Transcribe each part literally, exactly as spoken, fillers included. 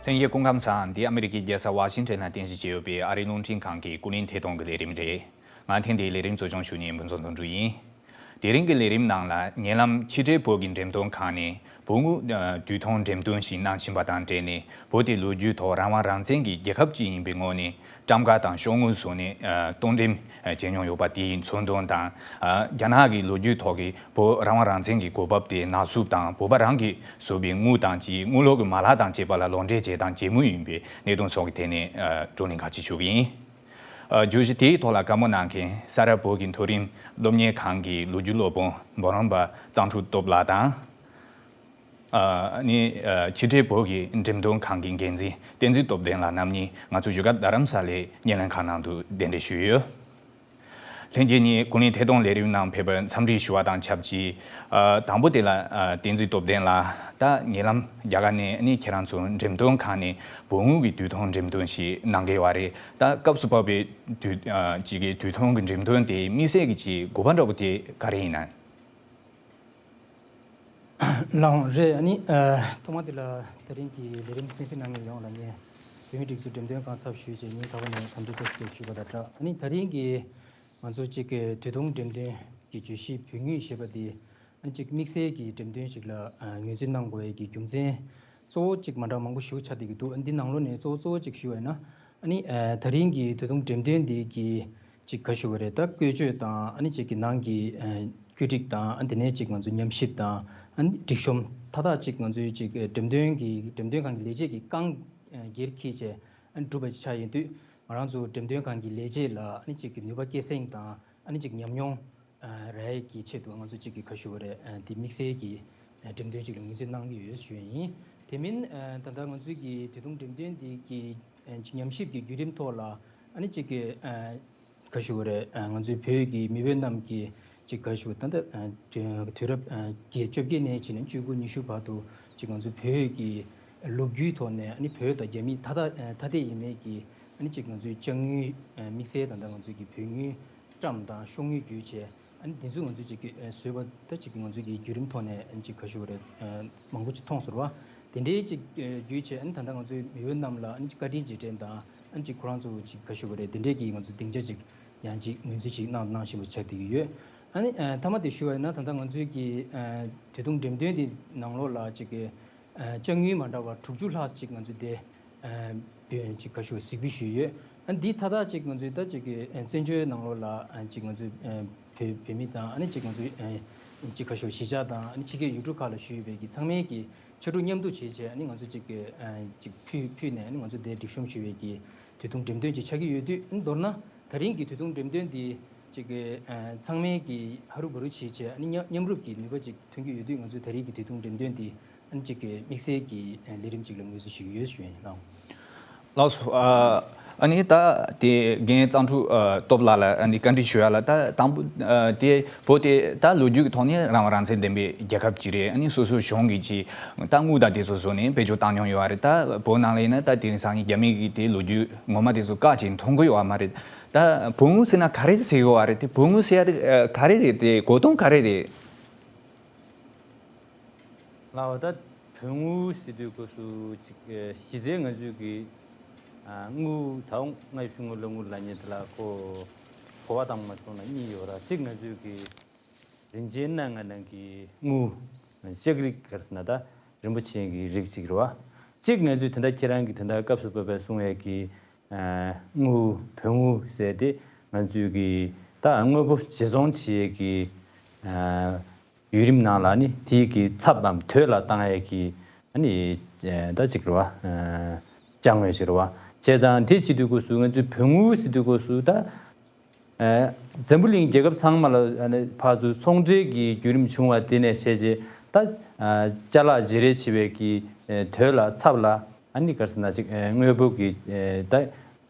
ལྷན་རྒྱས་སྐུ་ཁམས་བཟང་། འདི་ཨ་མི་རི་ཀའི་རྒྱལ་ས་ཝ་ཤིང་ཊོན་ལ་རྟེན་གཞི་བྱས་ཡོད་པའི་ཨ་རིའི་རླུང་འཕྲིན་ཁང་གི་ཀུན་གླེང་ཐད་གཏོང་གི་ལས་རིམ་རེད། ང་ཐེངས་འདིའི་ལས་རིམ་གཙོ་སྐྱོང་ཞུ་མཁན་ཕུན་ཚོགས་དོན་གྲུབ་ཡིན། དེ་རིང་གི་ལས་རིམ་ནང་ལ་ཉེ་ལམ་ཕྱི་འབྲེལ་བོད་ཀྱི་འགྲེམས་སྟོན་ཁང་ནས་བོད་དངུལ་དུས་ཐུང་འགྲེམས་སྟོན་ཞིག་གནང་བཞིན་པ་དང་འབྲེལ་ནས། བོད་དེ་ལོ་རྒྱུས་ཐོག་རང་དབང་རང་བཙན་གྱི་རྒྱལ་ཁབ་ཅིག་ཡིན་པའི་ངོས་ནས་ཊམ་ཁ་དང་ཤོག་ངོས་བཟོས་ནས་གཏོང་འགྲེམས་བྱས་མྱོང་ཡོད་པ་དེའི་མཚོན་དོན་དང་། རྒྱ་ནག་གི་ལོ་རྒྱུས་ཐོག་གི་བོད་རང་དབང་རང་བཙན་གྱི་གོ་སྐབས་དེ་ནག་འཚུབ་དང་། བོད་པ་རང་གིས་བཟོས་པའི་དངུལ་དང་ཅིག་དངུལ་ལོར་གྱི་མ་ལག་དང་བཅས་པ་ལ་ལོག་འགྲེལ་བྱས་དང་བྱེད་མུས་ཡིན་པའི་གནད་དོན་སོགས་ཀྱི་ཐད་ནས་བགྲོ་གླེང་ཁག་ཅིག་ཞུ་གི་ཡིན། བརྗོད་གཞི་དེའི་ཐོག་ལ་བཀའ་མོལ་གནང་མཁན་ས་རཱ་བོད་ཀྱི་མཐོ་རིམ་སློབ་གཉེར་ཁང་གི་ལོ་རྒྱུས་སློབ་དཔོན་འབུམ་རམས་པ་གཙང་ཕྲུག་སྟོབས་ལགས་དང་། ནི་ཕྱི་འབྲེལ་བོད་ཀྱི་འགྲེམས་སྟོན་ཁང་གི་འགན་འཛིན་བསྟན་འཛིན་སྟོབས་ལྡན་ལགས་རྣམ་གཉིས་ང་ཚོ་བཞུགས་སྒར་རྡ་རམ་ས་ལའི་སྣེ་ལེན་ཁང་ནང་དུ་གདན་འདྲེན་ཞུས་ཡོད། ལྷན་རྒྱས་གཉིས་ཀུན་གླེང་ཐད་གཏོང་ལས་རིམ་ནང་ཕེབས་པར་འཚམས་འདྲི་ཞུ་བ་དང་ཆབས་ཅིག་ཨ། དང་པོ་དེ་ལ་ཨ། བསྟན་འཛིན་སྟོབས་ལྡན་ལགས། ད་ཉེ་ལམ་རྒྱ་གར་ནས་ནི་ཁྱེད་རང་ཚོ་འགྲེམས་སྟོན་ཁང་ནས་བོད་དངུལ་གྱི་དུས་ཐུང་འགྲེམས་སྟོན་ཞིག་གནང་གི་ཡོད་རེད། ད་སྐབས་སུ་བབས་པའི་དུས་ཨ། ཅིག་གི་དུས་ཐུང་གི་འགྲེམས་སྟོན་དེའི་དམིགས་བསལ་གྱི་ཅིག་དགོས་པ་འདྲ་པོ་དེ་ག་རེ་ཡིན་ན། ལགས་འོང་རེད། ཨ་ནི་ཨ། ཐོག་མ་དེ་ལ་དེ་རིང་གི་ལས་རིམ་གསན་གཟིགས་གནང་མཁན་ཡོངས་ལ་ངས་བོད་མིའི་སྒྲིག་འཛུགས་འགྲེམས་སྟོན་ཁང་ཚབ་ཞུས་བྱས་ཉིན་ག་བ་ནས་འཚམས་འདྲི་བཀྲ་ཤིས་བདེ་ལེགས་ཞུས་པ་དང་སྦྲགས། ཨ་ནི་དེ་རིང་གི་ང་ཚོ་གཅིག་གི་དུས་ཐུང་འགྲེམས་སྟོན་གྱི་བརྗོད་གཞི་བོད་དངུལ་ཞེས་པ་དེ་ཨ་ནི་གཅིག་དམིགས་བསལ་གྱི་འགྲེམས་སྟོན་ཞིག་ལ་ངོས་འཛིན་གནང་དགོས་ཡས་ཀྱི་རྒྱུ་མཚན་གཙོ་བོ་གཅིག་མ་འདྲ་མང་པོ་ཞིག་ཆགས་བསྡད་ཀྱི་འདུག་ཨ་ནི་འདི་ནང་ལོགས་ནས་གཙོ་བོ་གཙོ་བོ་གཅིག་ཞུ་བ་ཡིན་ན། ཨ་ནི་ཨ། དེ་རིང་གི་དུས་ཐུང་འགྲེམས་སྟོན་འདི་གི་ཅིག་ག་ཞུ་བ་རེད། ད་བཀོལ་སྤྱོད་དང་ཨ་ནི་ཅིག་གི་ནང་གི་ཨ། བཀོད་སྒྲིག་དང་ཨ་དེ་ནས་ཅིག་ང་ཚོ་ཉམས་ཞིབ་དང་ཨ་ནི་སྒྲིག་གཤོམ་མཐའ་དག་ཅིག་ང་ཚོའི་ཅིག་འགྲེམས་སྟོན་གྱི་འགྲེམས་སྟོན་ཁང་གི་ལས་བྱེད་ཀྱིས་རྐང་སྒེར་འཁྱེར་བྱས་ཨ་ནི་བསྒྲུབས་པ་ཅིག་ཆགས་ཡིན་དུས། ང་རང་ཚོ་འགྲེམས་སྟོན་ཁང་གི་ལས་བྱེད་ལ་ཨ་ནི་ཅིག་གི་ནུས་པ་སྐྱེད་སྲིང་དང་ཨ་ནི་ཅིག་ཉམས་མྱོང་རག་ཡས་ཀྱི་ཆེད་དུ་ང་ཚོ་གཅིག་གི་ག་ཞུ་བ་རེད། དེ་དམིགས་བསལ་གྱི་འགྲེམས་སྟོན་ཅིག་ལ་ངོས་འཛིན་གནང་གི་ཡོད་ཞུ་ཡ་ཡིན། དེ་མིན་ད་ལྟ་ང་ཚོའི་གི་དུས་ཐུང་འགྲེམས་སྟོན་འདི་གི་ཉམས་ཞིབ་ཀྱི་བརྒྱུད་རིམ་ཐོག་ལ་ཨ་ནི་གཅིག་གི་ག་ཞུ་བ་རེད། ང་ཚོའི་བོད་ཀྱི་མི་བུ་རྣམས་ཀྱི་གཅིག་ག་ཞུ་ད་ལྟ་དུས་རབས་བརྒྱད་བཅོ་བརྒྱད་ནས་བྱས་ནས་བཅུ་དགུ་ཉི་ཤུ་བར་དུ་གཅིག་ང་ཚོའི་བོད་ཀྱི་ལོ་རྒྱུས་ཐོག་ནས་ཨ་ནི་བོད་དང་རྒྱ་མི་ཐ་ཐ་ཐ་དད་ཡིན་མེད་ཀྱི་ཨ་ནི་གཅིག་ང་ཚོའི་དཔྱ་དངུལ་དམིགས་བསལ་ད་ལྟ་ང་ཚོའི་གི་བོད་དངུལ་བཀྲམ་དང་ཤོག་དངུལ་བརྒྱུད་བྱས། ཨ་ནི་དེ་ཚོ་ང་ཚོས་ཅིག་གི་བཟོས་པ་ད་ཅིག་གི་ང་ཚོས་ཀྱི་བརྒྱུད་རིམ་ཐོག་ནས་ཅིག་ག་ཞུ་བ་རེད། མང་པོ་ཅིག་མཐོང་སོང་བ། དེ་འདྲའི་ཅིག་བརྒྱུད་བྱས་ཨ་ནི་ད་ལྟ་ང་ཚོའི་མི་བུ་རྣམས་ལ་ཨ་ནི་ཅིག་བཀའ་དྲིན་རྗེས་དྲན་དང་ཨ་ནི་ཅིག་ཁོ་རང་ཚོ་ཅིག་ག་ཞུ་བ་རེད། དེ་འདྲའི་གི་ང་ཚོ་སྡིངས་ཆ་ཅིག་ཡང་ཅིག་ངོས་འཛིན་ཅིག་གནང་གནང་བཞིན་པ་ཆགས་བསྡད་ཀྱི་ཡོད། ཨ་ནི་མཐའ་མ་དེ་ཞུ་བ་ཡིན་ན་ད་ལྟ་ང་ཚོའི་གི་དུས་ཐུང་འགྲེམས་སྟོན་དེ་ནང་ལོགས་ལ་ཅིག་གི་ཨ། དཔྱ་དངུལ་མ་འདྲ་བ་དྲུག་ཅུ་ལྷག་ཅིག་ང་ཚོས་དེ་ཨ། བོད་ཅིག་ག་ཞུ་གཟིགས་འབུལ་ཞུས་ཡོད། ཨ། འདི་མཐའ་དག་ཅིག་ང་ཚོས་ད་ཅིག་གི་ཨ། བཙན་བྱོལ་ནང་ལོགས་ལ་ཨ། ཅིག་ང་ཚོས་ཨ། བོད་བོད་མི་དང་ཨ་ནི་ཅིག་ང་ཚོས་ཨ། ཅིག་ག་ཞུ་གཞིས་ཆགས་དང་ཨ་ནི་ཕྱི་རྒྱལ་ཡུལ་གྲུ་ཁག་ལ་བཞུགས་ཡོད་པའི་གི་ཚང་མའི་གི་ཕྱར་གྲུ་མཉམ་འདུ་བྱས་བྱས་ཨ་ནི་ང་ཚོས་ཅིག་གི་ཨ། ཅིག་ཕུལ་ཕུལ་ནས་ཨ་ནི་ང་ཚོས་དེ་སྒྲིག་གཤོམ་ཞུ་བའི་གི་དུས་ཐུང་འགྲེམས་སྟོན་ཅིག་ཆགས་ཀྱི་ཡོད་དུས། ཨ་ནི་མདོར་ན་ད་རིང་གི་དུས་ཐུང་འགྲེམས་སྟོན་འདི་ཅིག་གི་ཨ། ཚང་མའི་གི་ཧ་རུ་བ་རུ་བྱས་བྱས་ཨ་ནི་མཉམ་མཉམ་རུབ་ཀྱི་ནུས་པ་ཅིག་ཐོན་གྱི་ཡོད་དུས། ང་ཚོས་ད་རིང་གི་དུས་ཐུང་འགྲེམས་སྟོན་འདི་ཨ་ནི་གཅིག་གི་དམིགས་བསལ་གྱི་ལས་རིམ་ཅིག་ལ་ངོས་འཛིན་ཞུ་གི་ཡོད་ཞུ་ཡིན་ལགས། ལགས་སོ། ཨ་ནི་ད་དེ་རྒན་གཙང་ཕྲུག་སྟོབས་ལགས་ལ་ཨ་ནི་བཀའ་འདྲི་ཞུ་ཡ་ལ། ད་དང་པོ་དེ་བོད་དེ་ད་ལོ་རྒྱུས་ཀྱི་ཐོག་ནས་རང་དབང་རང་བཙན་ལྡན་པའི་རྒྱལ་ཁབ་ཅིག་རེད། ཨ་ནི་སོ་སོའི་གཞུང་གིས་ཅིག་ད་དངུལ་དང་དེ་ཚོ་བཟོས་ནས་བེད་སྤྱོད་བཏང་མྱོང་ཡོད་རེད། ད་བོད་ནང་ལ་ཡིན་ན་ད་དེང་སང་གི་རྒྱ་མི་གི་དེ་ལོ་རྒྱུས་ངོ་མ་དེ་ཚོ་བཀག་ཅིག་མཐོང་གི་ཡོད་མ་རེད། ད་བོད་དངུལ་ཟེར་ན་ག་རེ་ཟེར་ཡོད་རེད། དེ་བོད་དངུལ་ཟེར་ཡ་དེ་ག་རེ་རེད། དེ་གོ་དོན་ག་རེ་རེད། ལགས་འོ། ད་བོད་དངུལ་ཟེར་དུས་སྐབས་སུ་ཅིག་གཞི་རྩའི་ང་ཚོས་ཀྱི་དངུལ་ད་ལྔ་བཅུ་ང་ལྔ་ལབ་དངུལ་ལབ་མཁན་དེ་ལ་ཁོ་གོ་བ་དང་མ་བྱུང་ན་གཉིས་ཡོད་ར། གཅིག་ང་ཚོས་ཀྱི་རིན་ཆེན་སྣ་ལྔ་ནང་གི་དངུལ་ལྕགས་རིགས་ག་རེ་ཟེར་ན་ད་རིན་པོ་ཆེ་གི་རིགས་གཅིག་རེད་བ། གཅིག་ང་ཚོས་དེ་འདྲ་ཁྱེད་རང་གིས་དེ་འདྲ་སྐབས་སུ་བབས་པའི་གསུང་ཡས་ཀྱི་དངུལ་བོད་དངུལ་ཟེར་ཏེ་ང་ཚོས་ཀྱི་ད་དངོས་པོ་བརྗེ་ཚོང་བྱེད་ཡས་ཀྱི་བརྒྱུད་རིམ་ནང་ལ་ནི་དེའི་གི་ཚབ་བམ་དོད་ལ་བཏང་ཡས་ཀྱི་ཨ་ནི་ད་ཅིག་རེད་བ། ཅ་དངོས་ཅིག་རེད་བ། བྱས་ཙང་དེ་བྱེད་དུས་སྐབས་སུ་ང་ཚོས་བོད་དངུལ་ཟེར་དུས་སྐབས་སུ་ད། ཨ། འཛམ་བུ་གླིང་རྒྱལ་ཁབ་ཚང་མ་ལ་ཨ་ནི་ཕར་ཚུར་ཚོང་འབྲེལ་གྱི་བརྒྱུད་རིམ་བྱུང་བ་དེ་ནས་བྱས་རྗེས་ད་ཨ། ཅ་ལག་བརྗེ་རེས་བྱེད་པའི་གི་ཨ། དོད་ལ་ཚབ་ལ་ཨ་ནི་ག་རེ་ཟེར་ན་ཅིག་ཨ། དངོས་པོ་གི་ཨ། ད་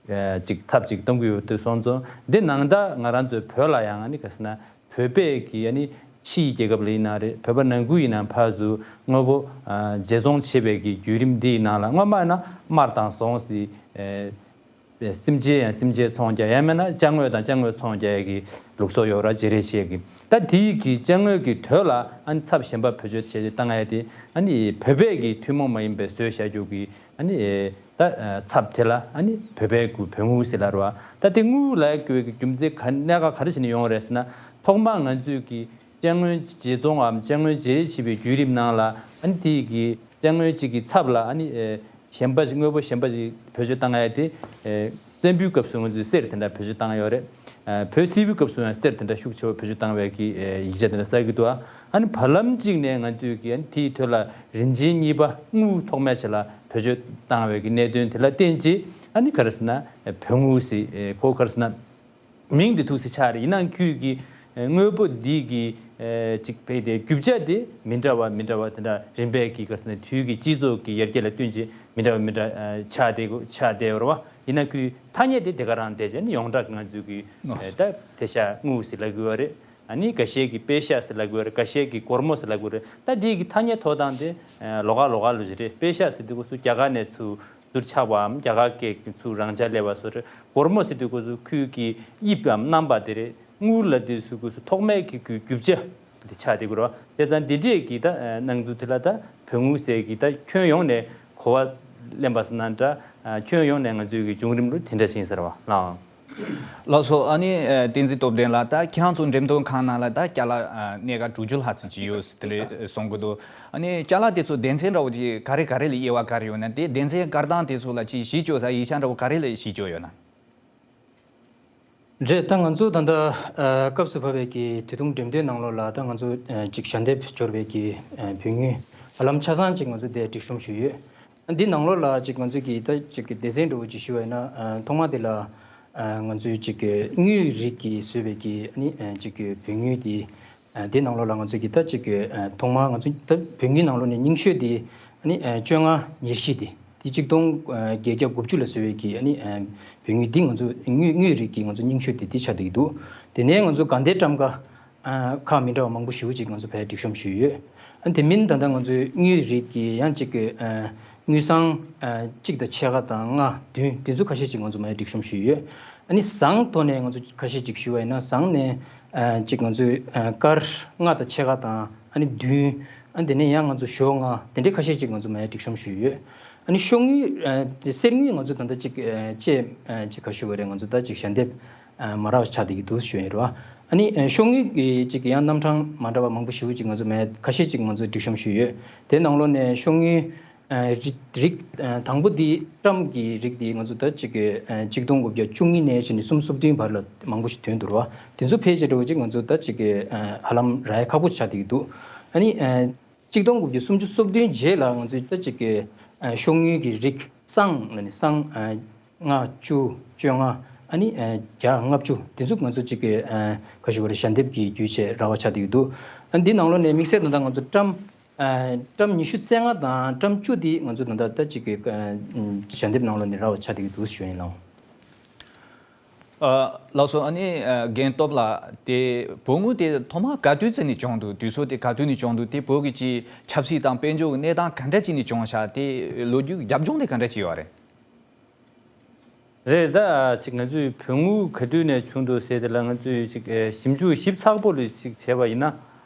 ཨ། ཅིག་ཚབ་ཅིག་གཏོང་གི་ཡོད་དུས་སོང་ཙང་། འདི་ནང་ད་ང་རང་ཚོའི་བོད་ལ་ཡང་ཨ་ནི་ག་རེ་ཟེར་ན་བོད་པའི་གི་ཨ་ནི་ཕྱིའི་རྒྱལ་ཁབ་ལ་ཡིན་ན་རེད། བོད་པ་ནང་ཁུལ་ཡིན་ན་ཕར་ཚུར་དངོས་པོ་ཨ། བརྗེ་ཚོང་བྱེད་པའི་གི་བརྒྱུད་རིམ་འདིའི་ནང་ལ་སྔོན་མ་ཡིན་ན་དམར་དང་ཟངས་ཟེར་ཨ། སེམས་ཅན་ཡང་སེམས་ཅན་ཚོང་རྒྱག་ཡང་མིན་ན་ཅ་དངོས་དང་ཅ་དངོས་ཚོང་རྒྱག་ཡ་གི་ལུགས་སྲོལ་ཡོད་ར། བརྗེ་རེས་བྱེད་ཀྱི། ད་དེའི་གི་ཅ་དངོས་ཀྱི་དོད་ལ་ཨ་ནི་ཚབ་གཞན་པ་བེད་སྤྱོད་བྱས་ཏེ་བཏང་ཡ་དེ་ཨ་ནི་བོད་པའི་གི་ཐུན་མོང་མ་ཡིན་པའི་བཟོས་བཞག་རྒྱུ་གི་ ཨ་ནི་ད་ཚབ་དེ་ལ་ཨ་ནི་བོད་པའི་གི་བོད་དངུལ་ཟེར་ལབ་རེད་བ། ད་དེ་དངུལ་ལབ་དགོས་ཀྱི་རྒྱུ་མཚན་ག་གནད་འགག་ག་རེ་བྱས་ནས་ཡོང་བ་རེད་ཟེར་ན། ཐོག་མར་ང་ཚོས་ཀྱི་དཔྱ་དངུལ་བརྗེ་ཚོང་ངམ་དཔྱ་དངུལ་བརྗེ་རེས་བྱེད་པའི་བརྒྱུད་རིམ་ནང་ལ། ཨ་ནི་དེ་གི་དཔྱ་དངུལ་གཅིག་གི་ཚབ་ལ་ཨ་ནི་གཞན་པ་ཞིག་དངོས་པོ་གཞན་པ་ཞིག་བེད་སྤྱོད་བཏང་ཡ་དེ། བཙན་པོའི་སྐབས་སུ་ང་ཚོས་གསེར་དེ་འདྲ་བེད་སྤྱོད་བཏང་ཡོད་རེད། བོད་སིལ་བུའི་སྐབས་སུ་ཡང་གསེར་དེ་འདྲ་ཤུགས་ཆེ་བ་བེད་སྤྱོད་བཏང་བའི་གི་ཡིག་ཆ་དེ་འདྲ་གསལ་གྱི་འདུག་ཨ་ནི་བར་ལམ་གཅིག་ནས་ང་ཚོས་ཀྱི་ཨ་ནི་དེའི་དོན་ལ་རིན་ཆེན་གཉིས་པ་དངུལ་ཐོག་མའི་ཆ་ལ་བེད་སྤྱོད་བཏང་བའི་གི་གནད་དོན་དེ་ལ་བརྟེན་བྱས། ཨ་ནི་ག་རེ་ཟེར་ན་བོད་དངུལ་ཟེར་ཁོ་ག་རེ་ཟེར་ན། མིང་དེ་ཐུགས་སུ་ཆགས་རེད། ཡིན་ནའང་ཁོས་ཀྱི་དངོས་པོ་འདི་གི་ཅིག་ཕལ་ཏེ་རྒྱུ་ཆ་དེ་མི་འདྲ་བ་མི་འདྲ་བ་དེ་འདྲ་རིམ་པས་ཀྱི་ག་རེ་ཟེར་ན་དུས་ཀྱི་སྤྱི་ཚོགས་ཀྱི་ཡར་རྒྱས་ལ་བསྟུན་བྱས་མི་འདྲ་བ་མི་འདྲ་ཆགས་བསྡད་ཆགས་བསྡད་ཡོད་རེད་བ། ཡིན་ན་ཁོའི་ཐ་སྙད་དེ་དེ་ག་རང་བསྡད་བྱས་ནི་ཡོངས་གྲགས་ང་ཚོའི་གི་ད་དེ་ཤ་དངུལ་ཟེར་ལབ་དགོས་བ་རེད། ཨ་ནི་འགའ་ཤས་ཀྱིས་པེ་ཤ་ཟེར་ལབ་དགོས་རེད། འགའ་ཤས་ཀྱིས་སྒོར་མོ་ཟེར་ལབ་དགོས་རེད། ད་འདི་གི་ཐ་སྙད་ཐོགས་སྟངས་དེ་ལོགས་ཀ་ལོགས་ཀ་ལོས་ཅིག་རེད། པེ་ཤ་ཟེར་དུས་སྐབས་སུ་རྒྱ་གར་ནས་ཚུར་ཚུར་ཆགས་པའམ་རྒྱ་གར་སྐད་ཀྱི་ཚུར་རང་འཇགས་སླེབས་པ་སོགས་རེད། སྒོར་མོ་ཟེར་དུས་སྐབས་སུ་ཁོའི་གི་དབྱིབས་པའམ་རྣམ་པ་དེ་རེད། དངུལ་ལབ་དུས་སྐབས་སུ་ཐོག་མའི་གི་རྒྱུ་རྒྱུ་ཆ་དེ་ཆགས་བསྡད་དགོས་རེད་བ། བྱས་ཙང་འདི་འདྲས་ཀྱི་ད་སྣང་ཚུལ་དེ་ལ་ད་བོད་དངུལ་ཟེར་གི་ད་ཁྱོན་ཡོངས་ནས་གོ་བ་ལེན་པ་ཟེར་ན་འདྲ། ཁྱོན་ཡོངས་ནས་ང་ཚོའི་གི་བྱུང་རིམ་ལ་དེ་འདྲ་ཞིག་ཡིན་ཟེར་བ་ལགས། ལགས་སོ། ཨ་ནི་བསྟན་འཛིན་སྟོབས་ལྡན་ལགས། ད་ཁྱེད་རང་ཚོ་འགྲེམས་སྟོན་ཁང་ནང་ལ་ད་ཅ་ལག་སྣ་ཁ་དྲུག་ཅུ་ལྷག་ཙམ་ཅིག་ཡོད་ཟེར་དེ་འདྲ་གསུང་གི་འདུག་ཨ་ནི་ཅ་ལག་དེ་ཚོ་སྡེ་ཚན་འདྲ་བོ་ཅིག་ག་རེ་ག་རེ་ལ་དབྱེ་བ་ག་རེ་ཡོད་ན། དེ་སྡེ་ཚན་བཀར་སྟངས་དེ་ཚོ་ལ་ཅིག་གཞི་བཅོལ་ས་ཡིག་ཆ་འདྲ་བོ་ག་རེ་ལ་གཞི་བཅོལ་ཡོད་ན། རེད། ད་ང་ཚོ་ད་ལྟ་སྐབས་སུ་བབས་པའི་གི་དུས་ཐུང་འགྲེམས་སྟོན་ནང་ལོགས་ལ་ད་ང་ཚོ་ཅིག་ཞལ་འདེབས་འབྱོར་བའི་གི་བོད་དངུལ་ཧ་ལམ་ཆ་ཚང་ཅིག་ང་ཚོ་དེ་སྒྲིག་གཤོམ་ཞུས་ཡོད། འདི་ནང་ལོགས་ལ་ཅིག་ང་ཚོས་ཀྱི་ད་ཅིག་གི་སྡེ་ཚན་འདྲ་བོ་ཅིག་ཞུ་བ་ཡིན་ན། ཐོག་མ་དེ་ལ་ང་ཚོས་ཅིག་གི་དངུལ་རིགས་ཀྱིས་བཟོས་པའི་གི་ཨ་ནི་ཅིག་གི་བོད་དངུལ་དེ། དེ་ནང་ལོགས་ལ་ང་ཚོས་ཀྱི་ད་ཅིག་གི་ཐོག་མ་ང་ཚོ་ད་བོད་དངུལ་ནང་ལོགས་ནས་རྙིང་ཤོས་དེ་ཨ་ནི་བཅོ་ལྔ་ཉེར་བཞི་དེ་དེ་ཆིག་སྟོང་བརྒྱད་བརྒྱ་དགུ་བཅུ་ལ་བཟོས་པའི་གི་ཨ་ནི་བོད་དངུལ་འདི་ང་ཚོ་དངུལ་དངུལ་རིགས་ཀྱི་ང་ཚོ་རྙིང་ཤོས་དེ་དེ་ཆགས་བསྡད་ཀྱི་འདུག་དེ་ནས་ང་ཚོ་དགའ་ལྡན་བཀྲམ་ཁ། ཁག་མི་འདྲ་བ་མང་པོ་ཞེ་པོ་ཅིག་ང་ཚོ་ཕར་སྒྲིག་གཤོམ་ཞུས་ཡོད། ཨ་དེ་མིན་ད་ལྟ་ང་ཚོའི་དངུལ་རིགས་ཀྱི་ཡང་ཅིག་གི་དངུལ་སྲང་གཅིག་དང་ཕྱེད་ཀ་དང་ལྔ་བདུན་དེ་ཚོ་ཁ་ཤས་ཅིག་ང་ཚོ་མར་སྒྲིག་གཤོམ་ཞུས་ཡོད། ཨ་ནི་ཟངས་ཐོག་ནས་ང་ཚོ་ཁ་ཤས་ཅིག་ཞུས་པ་ཡིན་ན། ཟངས་ནས་ཅིག་ང་ཚོའི་དཀར་ལྔ་དང་ཕྱེད་ཀ་དང་ཨ་ནི་བདུན། ཨ་དེ་ནས་ཡང་ང་ཚོ་ཞོ་ལྔ་དེ་འདྲའི་ཁ་ཤས་ཅིག་ང་ཚོ་མར་སྒྲིག་གཤོམ་ཞུས་ཡོད། ཨ་ནི་ཤོག་དངུལ་དེ་གསེར་དངུལ་ང་ཚོ་ད་ལྟ་ཅིག་ཅེ་ཅིག་ག་ཞུ་བ་རེད། ང་ཚོ་ད་ཅིག་ཞལ་འདེབས་མ་རག་པ་ཆགས་བསྡད་ཀྱི་འདུག་ཞུ་ཡིན་རེད་བ། ཨ་ནི་ཤོག་དངུལ་གྱི་ཅིག་ཡང་རྣམ་གྲངས་མ་འདྲ་བ་མང་པོ་ཞེ་པོ་ཅིག་ང་ཚོ་མར་ཁ་ཤས་ཅིག་ང་ཚོ་སྒྲིག་གཤོམ་ཞུས་ཡོད། དེ་ནང་ལོགས་ནས་ཤོག་དངུལ་རིགས་རིགས་དང་པོ་འདི་བཀྲམ་གྱི་རིགས་འདི་ང་ཚོ་ད་ཅིག་གི་ཆིག་སྟོང་དགུ་བརྒྱ་བཅུ་གཉིས་ནས་བྱས་ནས་སུམ་ཅུ་སོ་བདུན་བར་ལ་མང་པོ་ཞིག་ཐོན་འདུག་རེད་བ། དེ་ཚོ་ཕལ་ཆེར་འདྲ་བོ་ཅིག་ང་ཚོ་ད་ཅིག་གི་ཧ་ལམ་རག་ཡ་ཁག་པོ་ཆགས་བསྡད་ཀྱི་འདུག་ཨ་ནི། ཆིག་སྟོང་དགུ་བརྒྱ་སུམ་ཅུ་སོ་བདུན་རྗེས་ལ་ང་ཚོས་ད་ཅིག་གི་ཤོག་དངུལ་གྱི་རིགས་སྲང་ལ་ནི་སྲང་ལྔ་བཅུ་བཅོ་ལྔ་ཨ་ནི་བརྒྱ་ལྔ་བཅུ་དེ་ཚོ་ང་ཚོ་ཅིག་གི་ག་ཞུ་བ་རེད། ཞལ་འདེབས་ཀྱི་བརྒྱུད་བྱས་རག་པ་ཆགས་བསྡད་ཀྱི་འདུག་ཨ་འདི་ནང་ལོགས་ནས་དམིགས་བསལ་ད་ལྟ་ང་ཚོ་བཀྲམ་བཀྲམ་ཉི་ཤུ་རྩ་ལྔ་དང་བཀྲམ་བཅུ་འདི་ང་ཚོ་ད་ལྟ་ད་ཅིག་གི་ཞལ་འདེབས་ནང་ལོགས་ནས་རག་པ་ཆགས་བསྡད་ཀྱི་འདུག་ཞུ་ཡིན་ལགས། ལགས་སོ། ཨ་ནི་རྒན་སྟོབས་ལགས། དེ་བོད་དངུལ་དེ་ཐོག་མར་ག་དུས་ཙམ་ནས་བྱུང་འདུག་དུས་ཚོད་དེ་ག་དུས་ནས་བྱུང་འདུག་དེ་བོད་ཀྱི་ཅིག་ཆབ་སྲིད་དང་དཔལ་འབྱོར་གྱི་གནས་སྟངས་ག་འདྲ་ཅིག་ནས་བྱུང་ཤག་དེ་ལོ་རྒྱུས་རྒྱབ་ལྗོངས་དེ་ག་འདྲ་ཅིག་ཡོད་རེད། རེད། ད་ཅིག་ང་ཚོས་བོད་དངུལ་ག་དུས་ནས་བྱུང་འདུག་ཟེར་དེ་ལ་ང་ཚོས་ཅིག་ཞིབ་འཇུག་ཞིབ་ཚགས་པོ་ལ་ཅིག་བྱས་པ་ཡིན་ན།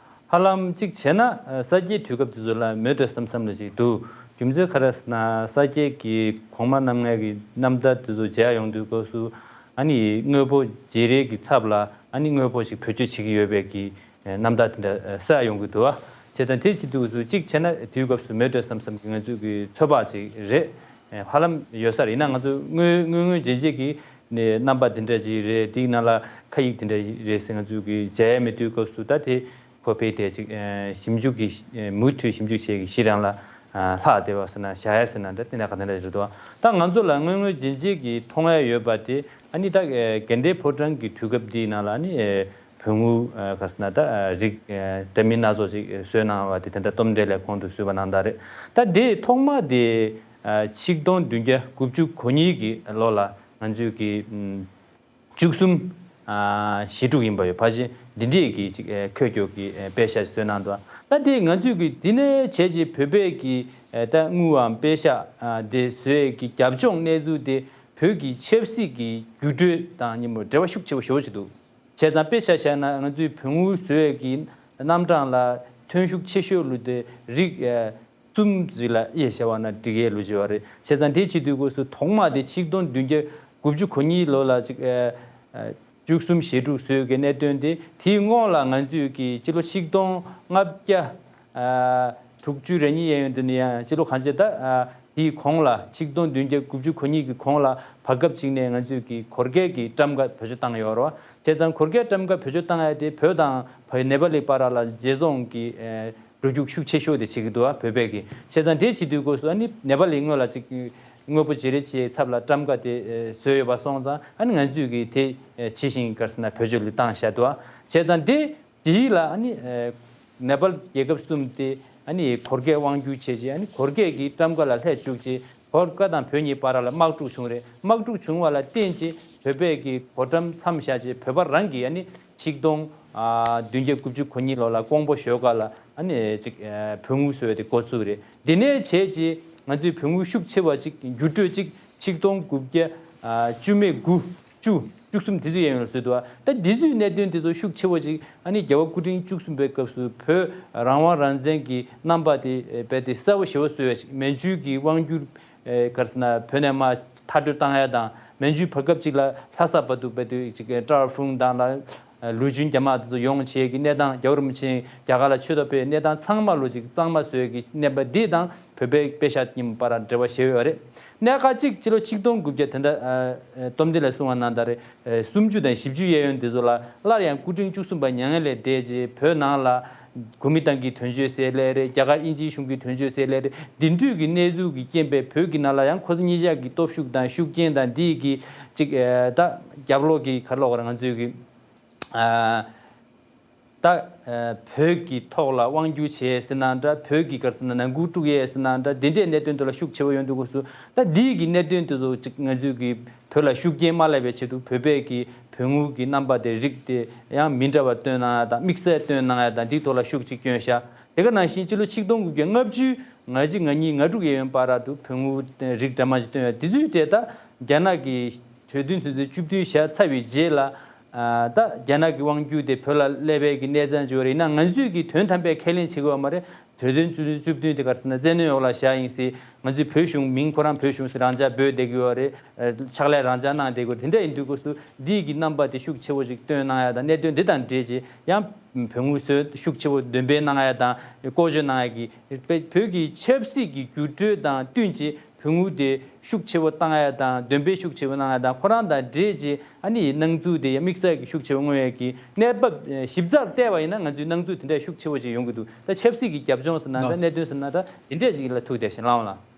ཧ་ལམ་གཅིག་བྱས་ན་ས་སྐྱའི་དུས་སྐབས་དེ་ཚོ་ལ་མོས་དོ་བསམ་བསམ་ལ་ཅིག་འདུག་རྒྱུ་མཚན་ག་རེ་ཟེར་ན། ས་སྐྱའི་གི་གོང་མ་རྣམ་ལྔའི་གི་རྣམ་ཐར་དེ་ཚོ་མཇལ་ཡོང་དུས་སྐབས་སུ། ཨ་ནི་དངོས་པོ་བརྗེ་རེས་ཀྱི་ཚབ་ལ་ཨ་ནི་དངོས་པོ་ཞིག་བེད་སྤྱོད་བྱེད་ཀྱི་ཡོད་པའི་གི་རྣམ་ཐར་དེ་འདྲ་གསལ་ཡོང་གི་འདུག་བ། བྱས་ཙང་དེ་བྱེད་དུས་སུ་གཅིག་བྱས་ན་དུས་སྐབས་སུ་མོས་དོ་བསམ་བསམ་གི་ང་ཚོའི་གི་ཚོད་དཔག་ཅིག་རེད། ཧ་ལམ་ཡོད་ས་རེད། ཡིན་ན་ང་ཚོ་དངོས་དངོས་དངོས་རྗེན་རྗེན་གི་ནས་རྣམ་པ་འདི་འདྲ་ཅིག་རེད། དེའི་ནང་ལ་ཁ་ཡིག་འདི་འདྲ་རེད་ཟེར་ང་ཚོས་གི་མཇལ་ཡ་མེད་དུས་སྐབས་སུ། ད་དེ་ཁོ་ཕེ་དེ་ཅིག་ཞིབ་འཇུག་གི་མུ་མཐུད་ཞིབ་འཇུག་བྱེད་ཀྱི་གཞི་རང་ལ་ལྷག་བསྡད་པ་ཟེར་ན། བཞག་ཡ་ཟེར་ན་འདྲ། དེ་འདྲ་ག་འདྲ་རེད་འདུག་ད་ང་ཚོ་ལ་དངོས་དངོས་རྗེན་རྗེན་གི་མཐོང་ཡ་ཡོད་པ་དེ་ཨ་ནི་ད་དགའ་ལྡན་ཕོ་བྲང་གི་དུས་སྐབས་འདིའི་ནང་ལ་ཨ་ནི་བོད་དངུལ་ག་ཟེར་ན་ད་རིགས་འདྲ་མིན་སྣ་ཚོགས་ཅིག་བཟོས་གནང་བ་དེ་དེ་འདྲ་རྟོགས་འདྲེན་ལས་ཁུངས་དུ་བཟོས་པ་གནང་སྟངས་རེད། ད་དེ་ཐོག་མ་དེ་ཆིག་སྟོང་བདུན་བརྒྱ་དགུ་བཅུ་གོ་གཉིས་ཀྱི་ལོ་ལ་ང་ཚོས་ཀྱི་བཅུ་གསུམ་ཞེ་དྲུག་ཡིན་པ་ཡོད། ཕལ་ཆེར་འདི་འདྲས་ཀྱི་ཅིག་ཁྱོད་སྐྱོ་གི་དཔེ་ཤ་བཟོས་གནང་འདུག་ད་དེ་ང་ཚོས་ཀྱི་འདི་ནས་བྱས་རྗེས་བོད་པའི་གི་ད་དངུལ་བའམ་དཔེ་ཤ་དེ་བཟོས་ཀྱི་རྒྱབ་ལྗོངས་གནས་ཚུལ་དེ་བོད་ཀྱི་ཆབ་སྲིད་ཀྱི་འགྱུར་འགྲོས་དང་མཉམ་པོ་འབྲེལ་བ་ཤུགས་ཆེ་བོ་ཞེ་པོ་ཅིག་འདུག་བྱས་ཙང་དཔེ་ཆ་བཞག་ན་ང་ཚོའི་བོད་དངུལ་བཟོ་ཡས་ཀྱི་རྣམ་གྲངས་ལ་ཐོན་ཤུགས་ཆེ་ཤོས་ལུ་དེ་རིགས་ གསུམ་ཅིག་ལ་དབྱེ་བྱས་པ་ན་འགྲིག་ཡས་ལོ་ཅིག་ཡོད་རེད། བྱས་ཙང་དེ་བྱེད་དུས་སྐབས་སུ་ཐོག་མ་དེ་ཆིག་སྟོང་བདུན་བརྒྱ་དགུ་བཅུ་གོ་གཉིས་ལོ་ལ་ཅིག་ཨ་ཨ་བཅུ་གསུམ་ཞེ་དྲུག་བཟོས་ཀྱི་གནད་དོན་དེ། དེའི་སྔོན་ལ་ང་ཚོས་ཀྱི་སྤྱི་ལོ་ཆིག་སྟོང་ལྔ་བརྒྱ་ཨ་དྲུག་ཅུ་རེ་གཉིས་ཡན་ཡོད་དུ་ནི་ཡང་སྤྱི་ལོ་གང་ཅི་ད་ཨ་དེའི་གོང་ལ་ཆིག་སྟོང་བདུན་བརྒྱ་དགུ་བཅུ་གོ་གཉིས་ཀྱི་གོང་ལ་བར་སྐབས་ཅིག་ནས་ང་ཚོས་ཀྱི་གོར་ཁའི་གི་ཊམ་ཀ་བེད་སྤྱོད་བཏང་ཡོད་རེད་བ། བྱས་ཙང་གོར་ཁའི་ཊམ་ཀ་བེད་སྤྱོད་བཏང་ཡ་དེ་བོད་དང་བ་ནེ་པ་ལི་བར་ལ་རྗེས་ཚོང་གི་ཨ་འགྲོ་རྒྱུག་ཤུགས་ཆེ་ཤོས་དེ་བྱེད་ཀྱི་འདུག་ཨ། བོད་པས་ཀྱི། བྱས་ཙང་དེ་བྱེད་དུས་སྐབས་སུ་ཨ་ནི་ནེ་པ་ལི་དངོས་ལ་ཅིག་དངོས་པོ་བརྗེ་རེས་བྱེད་ཚབ་ལ་ཊམ་ཀ་དེ་ཨེ་བཟོས་ཡོད་པ་སོང་ཙང་། ཨ་ནི་ང་ཚོས་ཀྱི་དེ་ཨེ་ཇི་བཞིན་ག་རེ་ཟེར་ན་བེད་སྤྱོད་ལ་བཏང་བཞག་འདུག་ཨ། བྱས་ཙང་དེ་དེ་ལ་ཨ་ནི་ཨེ་ནེ་པ་ལི་རྒྱལ་ཁབ་གསུམ་དེ་ཨ་ནི་གོར་ཁའི་དབང་སྒྱུར་བྱས་རྗེས། ཨ་ནི་གོར་ཁའི་གི་ཊམ་ཀ་ལ་ལྷད་བཅུག་རྗེས་གོར་ཁ་དང་བོད་གཉིས་བར་ལ་དམག་འཁྲུག་བྱུང་རེད། དམག་འཁྲུག་བྱུང་བ་ལ་བརྟེན་རྗེས་བོད་པས་ཀྱི་གོར་ཊམ་མཚམས་བཞག་རྗེས་བོད་པ་རང་གིས་ཨ་ནི་ཆིག་སྟོང་ཨ་བདུན་བརྒྱ་དགུ་བཅུ་གོ་གཉིས་ལོ་ལ་ཀོང་པོ་ཞོལ་ཁ་ལ་ཨ་ནི་ཅིག་ཨ་བོད་དངུལ་བཟོ་བའི་དེ་འགོ་ཚུགས་རེད། དེ་ནས་བྱས་རྗེས་ང་ཚོའི་བོད་དངུལ་ཤུགས་ཆེ་བ་ཅིག་འགྱུར་འགྲོས་ཅིག་ཆིག་སྟོང་དགུ་བརྒྱ་ཨ་བཅུ་མེད་དགུ་བཅུ་བཅུ་གསུམ་དེ་ཚོ་ཡན་ཡོད་བཟོས་འདུག་ཨ། ད་འདི་ཚོའི་གནད་དོན་དེ་ཚོ་ཤུགས་ཆེ་བ་ཅིག་ཨ་ནི་རྒྱལ་བ་སྐུ་ཕྲེང་བཅུ་གསུམ་པའི་སྐབས་སུ་བོད་རང་དབང་རང་བཙན་གྱི་རྣམ་པ་དེ་རྦད་དེ་གསལ་པོ་ཞེ་པོ་བཟོས་པ་ཞིག་མན་ཇུའི་གི་དབང་སྒྱུར་ཨེ་ག་རེ་ཟེར་ན་བོད་ནས་མར་མཐར་སྐྲོད་བཏང་ཡ་དང་། མན་ཇུའི་བར་སྐབས་ཅིག་ལ་ལྷ་ས་བར་དུ་རྦད་དེ་ཅིག་ཀྲའོ་ཧྥུང་དང་ལ་ལུའུ་ཅུན་རྒྱ་དམག་དེ་ཚོ་ཡོང་བྱེད་ཀྱི་གནས་སྟངས། རྒྱལ་བ་རིན་པོ་ཆེ་རྒྱ་གར་ལ་ཆོས་ཐོག་ཕེབས་གནས་སྟངས་ཚང་མ་ལོ་ཅིག་གཙང་མ་བཟོས་ཀྱི་གནས་པ་འདི་དང་བོད་པའི་པེ་ཤག་གཉིས་བར་འབྲེལ་བ་ཞེ་པོ་ཡོད་རེད། གནད་འགག་གཅིག་སྤྱི་ལོ་ཆིག་སྟོང་དགུ་བརྒྱ་དེ་འདྲ་ཨ་ཨ་སྟོབས་ལྡན་ལགས་གསུངས་པ་ནང་ལྟར་རེད། ཨ་སུམ་ཅུ་དང་བཞི་བཅུ་གཡས་གཡོན་དེ་ཚོ་ལ་སླར་ཡང་སྐུ་ཕྲེང་བཅུ་གསུམ་པ་མྱ་ངན་ལས་འདས་རྗེས་བོད་ནང་ལ་གོ་མིན་ཏང་གི་དོན་གཅོད་ཟེར་ལེ་རེད། རྒྱ་གར་དབྱིན་ཇིའི་གཞུང་གི་དོན་གཅོད་ཟེར་ལེ་རེད། འདི་འདྲ་གི་གནས་ཚུལ་གྱི་རྐྱེན་པས་བོད་ཀྱི་ནང་ལ་ཡང་ཁོ་ཚོ་གཉིས་ཆ་གི་སྟོབས་ཤུགས་དང་ཤུགས་རྐྱེན་དང་འདི་གི་ཅིག་ཨ་ད་རྒྱབ་ལོགས་ཀྱི་ག་རེ་ལབ་དགོས་རེད། ང་ཚོའི་གི་ཨ་ད་ཨ་བོད་ཀྱི་ཐོག་ལ་དབང་སྒྱུར་བྱས་ཟེར་ན་འདྲ། བོད་ཀྱི་ག་རེ་ཟེར་ན་ནང་ཁུལ་དཀྲུག་ཡས་ཟེར་ན་འདྲ། འདི་འདྲའི་གནད་དོན་དེ་ལ་ཤུགས་ཆེ་བོ་ཡོང་དུས་སྐབས་སུ། ད་འདི་གི་གནད་དོན་དེ་ཚོ་ཅིག་ང་ཚོའི་གི་བོད་ལ་ཤུགས་རྐྱེན་མ་སླེབས་པའི་ཆེད་དུ་བོད་པའི་གི་བོད་དངུལ་གྱི་རྣམ་པ་དེ་རིགས་དེ་ཡང་མི་འདྲ་བ་བཏོན་གནང་ཡ་དང་། དམིགས་བསལ་བཏོན་གནང་ཡ་དང་། འདིའི་ཐོག་ལ་ཤུགས་ཅིག་བསྐྱོན་ཤག་དེ་ག་ནང་བཞིན་སྤྱི་ལོ་ཆིག་སྟོང་དགུ་བརྒྱ་ལྔ་བཅུ་ང་གཅིག་ང་གཉིས་ང་དྲུག་ཡན་ཡོན་བར་དུ་བོད་དངུལ་རིགས་འདྲ་མིན་ཅིག་བཏོན་ཡོད། དེ་ཚོའི་གྲས་ད་རྒྱ་ནག་གི་གྲོས་མཐུན་ཆུ་ཚོད་བཅུ་བདུན་བཞག་ཚར་བའི་རྗེས་ལ། ཨ་ད་རྒྱ་ནག་གི་དབང་སྒྱུར་དེ་བོད་ལ་སླེབས་པའི་གི་གནས་སྟངས་ཅིག་ཡོད་རེད། ཡིན་ན་ང་ཚོས་ཀྱི་དོན་དམ་པའི་ཁས་ལེན་བྱེད་དགོས་པ་མ་རེད། གྲོས་མཐུན་ཆུ་ཚོད་བཅུ་བདུན་དེ་ག་རེ་ཟེར་ན་བཙན་གནོན་འོག་ལ་བཞག་ཡིན་ཟེར། ང་ཚོའི་བོད་གཞུང་མིང་ཁོ་རང་བོད་གཞུང་ཟེར་རང་འཇགས་འབོད་བསྡད་ཀྱི་ཡོད་རེད། ཨ་ཕྱག་ལས་རང་འཇགས་གནང་བསྡད་ཀྱི་ཡོད་རེད། དེ་འདྲ་ཡིན་དུས་སྐབས་སུ་འདི་གི་རྣམ་པ་དེ་ཤུགས་ཆེ་བོ་ཞིག་བཏོན་གནང་ཡ་དང་། གནད་དོན་འདི་དང་འབྲེལ་བྱས་ཡང་བོད་དངུལ་བཟོས་ཤུགས་ཆེ་བོ་འདོན་སྤེལ་གནང་ཡ་དང་བཀོལ་སྤྱོད་གནང་ཡ་གི་བོད་ཀྱི་ཆབ་སྲིད་ཀྱི་འགྱུར་འགྲོས་དང་བསྟུན་བྱས་བོད་དངུལ་དེ་ཤུགས་ཆེ་བོ་བཏང་ཡ་དང་འདོན་སྤེལ་ཤུགས་ཆེ་བོ་གནང་ཡ་དང་། ཁོ་རང་དང་འབྲེལ་བྱས་ཨ་ནི་སྣང་ཚུལ་དེ་ཡང་དམིགས་བསལ་གྱི་ཤུགས་ཆེ་བོ་མངོན་ཡ་གི་གནས་བབ་ཨ་ཞིབ་ཚགས་བལྟས་པ་ཡིན་ན་ང་ཚོའི་སྣང་ཚུལ་དེ་འདྲ་ཤུགས་ཆེ་བོ་ཅིག་ཡོང་གི་འདུག་ད་ཆབ་སྲིད་ཀྱི་རྒྱབ་ལྗོངས་ཟེར་ན་འདྲ། གནད་དོན་ཟེར་ན་འདྲ། དེ་འདྲས་ཅིག་ལ་ཐུག་བསྡད་ཤག་ལགས་འོང་ལགས།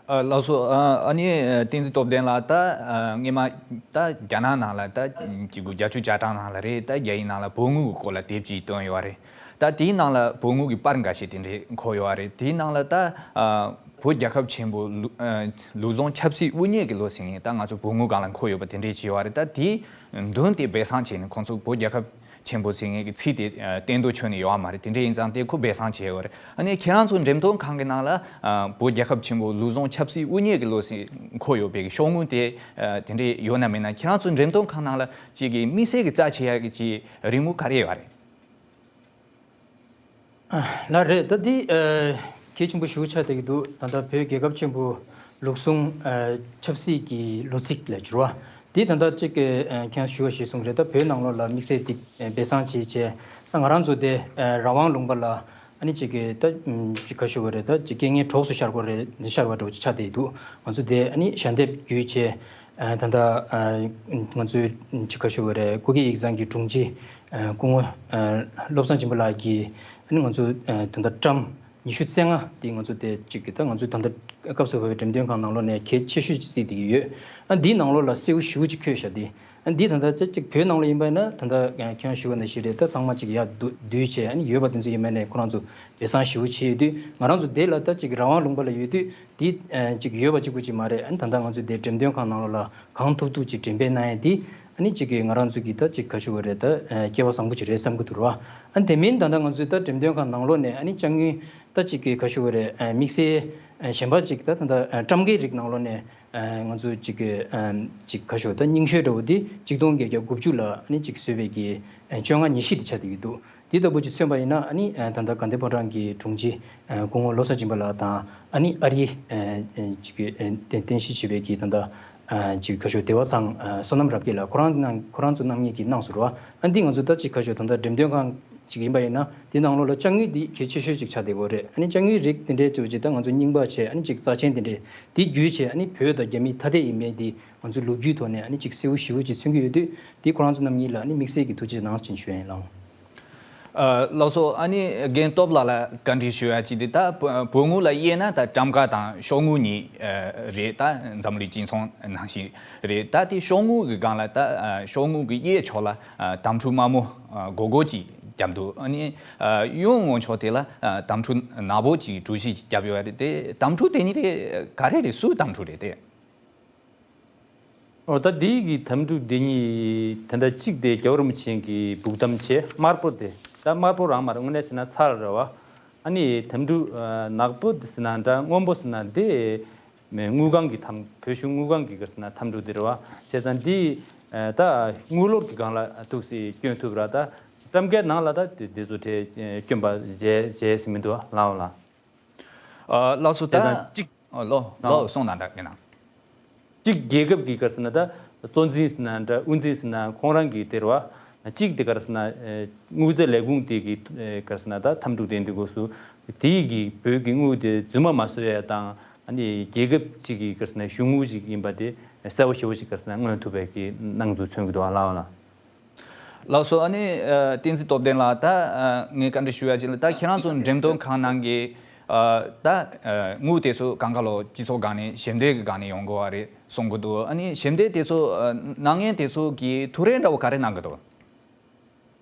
ཨ་ལགས་སོ། ཨ་ཨ་ནི་བསྟན་འཛིན་སྟོབས་ལྡན་ལགས། ད་ཨ་སྔོན་མ་ད་རྒྱ་ནག་ནང་ལ་ད་གཅིག་དགུ་བརྒྱད་ཅུ་གྱ་གྲངས་ནང་ལ་རེད། ད་རྒྱ་ཡིག་ནང་ལ་བོད་དངུལ་གྱི་སྐོར་ལ་དེབ་ཅིག་བཏོན་ཡོད་རེད། ད་དེའི་ནང་ལ་བོད་དངུལ་གྱི་པར་འགའ་ཤས་དེ་འདྲས་འཁོད་ཡོད་རེད། དེའི་ནང་ལ་ད་ཨ་བོད་རྒྱལ་ཁབ་ཆེན་པོ་ལུ་ཨ་ལུགས་བཟང་ཆབ་སྲིད་དབུ་བརྙེས་ཀྱི་ལོ་ཟེར་མཁན། ད་ང་ཚོ་བོད་དངུལ་སྒང་ལ་འཁོད་ཡོད་པ་དེ་འདྲས་ཅིག་ཡོད་རེད། ད་དེའི་མདུན་དེ་སྦས་གསང་བྱས་ནས་ཁོང་ཚོ་བོད་རྒྱལ་ཁབ་ཆེན་པོ་ཟེར་མཁན་གྱི་ཚིག་དེ་ཨ་བསྟན་དོ་ཁྱོན་ནས་ཡོད་མ་རེད། དེ་འདྲ་ཡིན་ཙང་དེ་ཁོ་སྦས་གསང་བྱས་ཡོད་རེད། ཨ་ནི་ཁྱེད་རང་ཚོ་འགྲེམས་སྟོན་ཁང་གི་ནང་ལ་ཨ་བོད་རྒྱལ་ཁབ་ཆེན་པོ་ལུགས་བཟང་ཆབ་སྲིད་དབུ་བརྙེས་ཀྱི་ལོ་ཟེར་འཁོད་ཡོད་པའི་ཤོག་ངོས་དེ་ཨ་དེ་འདྲ་ཡོད་ན་མེད་ན། ཁྱེད་རང་ཚོ་འགྲེམས་སྟོན་ཁང་ནང་ལ་ཅིག་གི་དམིགས་བསལ་གྱི་རྩ་ཆེ་ཡ་གི་ཅིག་རིན་མོ་ག་རེ་ཡོད་རེད། ལགས་རེད། ད་འདི་ཨ་གལ་ཆེན་པོ་ཞེ་པོ་ཆགས་བསྡད་ཀྱི་འདུག་ད་ལྟ་བོད་རྒྱལ་ཁབ་ཆེན་པོ་ལུགས་ཟུང་ཨ་ཆབ་སྲིད་ཀྱི་ལོ་ཚིགས་ལ་འགྱུར་བ་འདི་ད་ལྟ་གཅིག་གི་ཨ་ཁྱེད་རང་ཞུ་བ་ཞིག་གསུངས་རེད། ད་བོད་ནང་ལོགས་ལ་དམིགས་བསལ་ཅིག་ཨ་སྦས་གསང་བྱས་བྱས། ད་ང་རང་ཚོ་དེ་ཨ་རང་དབང་ལུང་པ་ལ་ཨ་ནི་ཅིག་གི་ད་ཨམ་ཅིག་ག་ཞུ་དགོས་རེད། ད་ཅིག་རྐྱེན་ངན་གྲོགས་སུ་ཤར་དགོས་རེད། ཤར་བ་འདྲ་བོ་ཅིག་ཆགས་བསྡད་ཀྱི་འདུག་ང་ཚོ་དེ་ཨ་ནི་ཞལ་འདེབས་བརྒྱུད་བྱས། ཨ་ད་ལྟ་ཨ་ང་ཚོའི་ཅིག་ག་ཞུ་དགོས་རེད། སྐུ་སྒེར་ཡིག་ཚང་གི་དྲུང་ཆེ་ཨ་སྐུ་ངོ་ཨ་བློ་བཟང་སྦྱིན་པ་ལགས་ཀྱིས་ཨ་ནི་ང་ཚོ་ཨ་ད་ལྟ་བཀྲམ་ཉི་ཤུ་རྩ་ལྔ་དེ་ང་ཚོ་དེ་ཅིག་གི་ད་ང་ཚོའི་ད་ལྟ་སྐབས་སུ་བབས་པའི་འགྲེམས་སྟོན་ཁང་ནང་ལོགས་ནས་གལ་ཆེ་ཤོས་ཅིག་བརྩིས་བསྡད་ཀྱི་ཡོད། ཨ་འདིའི་ནང་ལོགས་ལ་གསལ་པོ་ཞེ་པོ་ཅིག་འཁོད་བཞག་སྟེ། ཨ་འདི་ད་ལྟ་ཅིག་བོད་ནང་ལ་ཡིན་པ་ཡིན་ན་ད་ལྟ་ཁྱེད་རང་ཞུ་བ་ནང་བཞིན་རེད། ད་ཚང་མ་ཅིག་ཡར་བསྡུ་བསྡུས་བྱས་ཨ་ནི་ཡོད་པ་དེ་ཚོ་ཡིན་པ་ནས་ཁོ་རང་ཚོ་སྦས་གསང་ཞེ་པོ་བྱས་ཡོད་དུས། ང་རང་ཚོ་དེ་ལ་ད་ཅིག་རང་དབང་ལུང་པ་ལ་ཡོད་དུས་དེ་ཨ་ཅིག་ཡོད་པ་གཅིག་པུ་ཅིག་མ་རེད། ཨ་ནི་ད་ལྟ་ང་ཚོ་དེ་འགྲེམས་སྟོན་ཁང་ནང་ལོགས་ལ་གང་ཐུབ་ཐུབ་ཅིག་འགྲེམས་སྤེལ་གནང་ཡས་དེ་ཨ་ནི་ཅིག་གི་ང་རང་ཚོ་གི་ད་ཅིག་ག་ཞུ་དགོས་རེད། ད་ཨ་སྐལ་བ་བཟང་པོ་ཅིག་རེད་བསམ་གྱི་འདུག་ར། ཨ་ནི་དེ་མིན་ད་ལྟ་ང་ཚོའི་ད་འགྲེམས་སྟོན་ཁང་ནང་ལོགས་ནས་ཨ་ནི་དཔྱ་དངུལ་ད་ཅིག་གི་ག་ཞུ་དགོས་རེད། ཨ་དམིགས་བསལ་ཨ་གཞན་པ་ཅིག་ད་ད་ལྟ་ཨ་བཀྲམ་ཀའི་རིགས་ནང་ལོགས་ནས། ཨ་ང་ཚོ་ཅིག་གི་ཨ་ཅིག་ག་ཞུ་ད་རྙིང་ཤོས་འདྲ་བོ་དེ་ཆིག་སྟོང་བརྒྱད་བརྒྱ་དགུ་བཅུ་ལ་ཨ་ནི་ཅིག་བཟོས་པའི་གི་ཨ་བཅོ་ལྔ་ཉི་ཤུ་དེ་ཆགས་བསྡད་ཀྱི་འདུག་འདི་ལྟ་བུ་ཅིག་མཚོན་པ་ཡིན་ན། ཨ་ནི་ད་ལྟ་དགའ་ལྡན་ཕོ་བྲང་གི་དྲུང་ཆེ་སྐུ་ངོ་བློ་བཟང་སྦྱིན་པ་ལགས་དང་། ཨ་ནི་ཨ་རིའི་ཅིག་གི་རྟེན་གཞི་བྱས་པའི་གི་ད་ལྟ་ཅིག་ཁ་ཤོ་བདེ་བ་ཚང་བསོད་ནམས་རབ་རྒྱས་ལགས། ཁོ་རང་ནང་ཁོ་རང་ཚོ་རྣམ་གཉིས་ཀྱིས་གནང་སོང་ར། ཨ་འདི་ང་ཚོ་ད་ཅིག་ཁ་ཤོ་ད་ལྟ་འགྲེམས་སྟོན་ཁང་ཅིག་ཡིན་པ་ཡིན་ན། དེ་ནང་ལོགས་ལ་ལྕགས་དངུལ་འདི་གལ་ཆེ་ཤོས་ཅིག་ཆགས་བསྡད་ཡོད་རེད། ཨ་ནི་ལྕགས་དངུལ་རིགས་དེ་འདྲའི་ཚོ་ཅིག་ད་ང་ཚོ་རྙིང་པ་བྱས། ཨ་ནི་ཅིག་རྩ་ཆེན་དེ་འདྲའི་དེ་བརྒྱུད་བྱས། ཨ་ནི་བོད་དང་རྒྱ་མི་ཐ་དད་ཡིན་མིན་དེ་ང་ཚོ་ལོ་རྒྱུས་ཐོག་ནས་ཨ་ནི་ཅིག་གསལ་བོ་ཞེ་པོ་ཅིག་མཚོན་གྱི་ཡོད་དུས། དེ་ཁོ་རང་ཚོ་རྣམ་གཉིས་ལ་ཨ་ནི་དམིགས་བསལ་གྱི་ཐུགས་རྗེ་གནང་ཞེས་ཞུ་ཡ་ཡིན་ལགས། ཨ་ལགས་སོ། ཨ་ནི་རྒན་སྟོབས་ལགས་ལ་བཀའ་འདྲི་ཞུ་ཡ་ཅིག་དེ། ད་བོད་དངུལ་ལ་དབྱེ་ན་ད་ཊམ་ཀ་དང་ཤོག་དངུལ་གཉིས་རེད། ད་འཛམ་གླིང་སྤྱི་ཚོགས་ནང་བཞིན་རེད། ད་དེ་ཤོག་དངུལ་གྱི་སྒང་ལ། ད་ཤོག་དངུལ་གྱི་གཡས་ཕྱོགས་ལ་དམ་ཕྲུག་དམར་མོ་སྒོར་སྒོར་ཅིག་བརྒྱབ་འདུག་ཨ་ནི་གཡོན་ངོས་ཕྱོགས་དེ་ལ་དམ་ཕྲུག་ནག་པོ་ཅིག་གྲུ་བཞི་ཅིག་བརྒྱབ་ཡོད་རེད། དེ་དམ་ཕྲུག་དེ་གཉིས་དེ་ག་རེ་རེད། སུའི་དམ་ཕྲུག་རེད་དེ། ཨོ་ད་འདི་གི་དམ་ཕྲུག་འདི་གཉིས་ད་ལྟ་གཅིག་དེ་རྒྱལ་བ་རིན་པོ་ཆེ་གི་སྦུག་དམ་བྱས། དམར་པོ་དེ་ད་དམར་པོ་རང་མ་རེད། དངོས་གནས་བྱས་ན་ཚྭ་རེད་བ། ཨ་ནི་དམ་ཕྲུག་ནག་པོ་དེ་ཟེར་ན་འདྲ། སྔོན་པོ་ཟེར་ན་དེ་དངུལ་ཁང་གི་དམ། བོད་གཞུང་དངུལ་ཁང་གི་ག་རེ་ཟེར་ན་དམ་ཕྲུག་དེ་རེད་བ། བྱས་ཙང་འདི་ད་དངུལ་ལོར་གྱི་སྒང་ལ་ཐུགས་སྲས་སྐྱོན་ཐུབ་ར། ད་ཊམ་ཀའི་ནང་ལ་ད་དེ་དེ་ཚོ་དེ་སྐྱོན་པ་བྱས་བྱས་ཟིན་མི་འདུག་ལགས་ལགས། ཨ་ལགས་སོ། ད་བྱས་ཙང་གཅིག་ཨ་ལོ་ལོ་གསུངས་དང་། ད་ཡིན་ན། གཅིག་རྒྱལ་ཁབ་ཀྱི་ག་རེ་ཟེར་ན་ད་གཙོ་འཛིན་ཟེར་ན་འདྲ། དབུ་འཛིན་ཟེར་ན་ཁོང་རང་གི་དེ་རེད་བ། གཅིག་དེ་ག་རེ་ཟེར་ན་དངུལ་རྩིས་ལས་ཁུངས་དེ་གི་ག་རེ་ཟེར་ན་ད་དམ་ཕྲུག་དེ་འདི་སྐབས་སུ་དེ་གི་བོད་ཀྱི་དངུལ་དེ་རྫུན་མ་མ་བཟོ་ཡ་དང་། ཨ་ནི་རྒྱལ་ཁབ་གཅིག་གི་ག་རེ་ཟེར་ན་གཞུང་དངུལ་ཅིག་ཡིན་པ་དེ་གསལ་པོ་ཞེ་པོ་ཅིག་ག་རེ་ཟེར་ན་མངོན་ཐུབ་པའི་གི་སྣང་ཚུལ་མཚོན་གྱི་འདུག་ཨ་ལགས་ལགས། ལགས་སོ། ཨ་ནི་ཨ་བསྟན་འཛིན་སྟོབས་ལྡན་ལགས། ད་ཨ་ངས་བཀའ་འདྲི་ཞུ་ཡ་ཅིག་ལ། ད་ཁྱེད་རང་ཚོ་འགྲེམས་སྟོན་ཁང་ནང་གི་ཨ་ད་ཨ་དངུལ་དེ་ཚོ་གང་ག་ལོ་སྤྱི་ཚོགས་སྒང་ནས་ཞལ་འདེབས་ཀྱི་སྒང་ནས་ཡོང་དགོས་པ་རེད་གསུང་གི་འདུག་ཨ་ནི་ཞལ་འདེབས་དེ་ཚོ་ཨ་གནང་མཁན་དེ་ཚོ་གིས་ཐུགས་རེ་འདྲ་བོ་ག་རེ་གནང་གི་འདུག་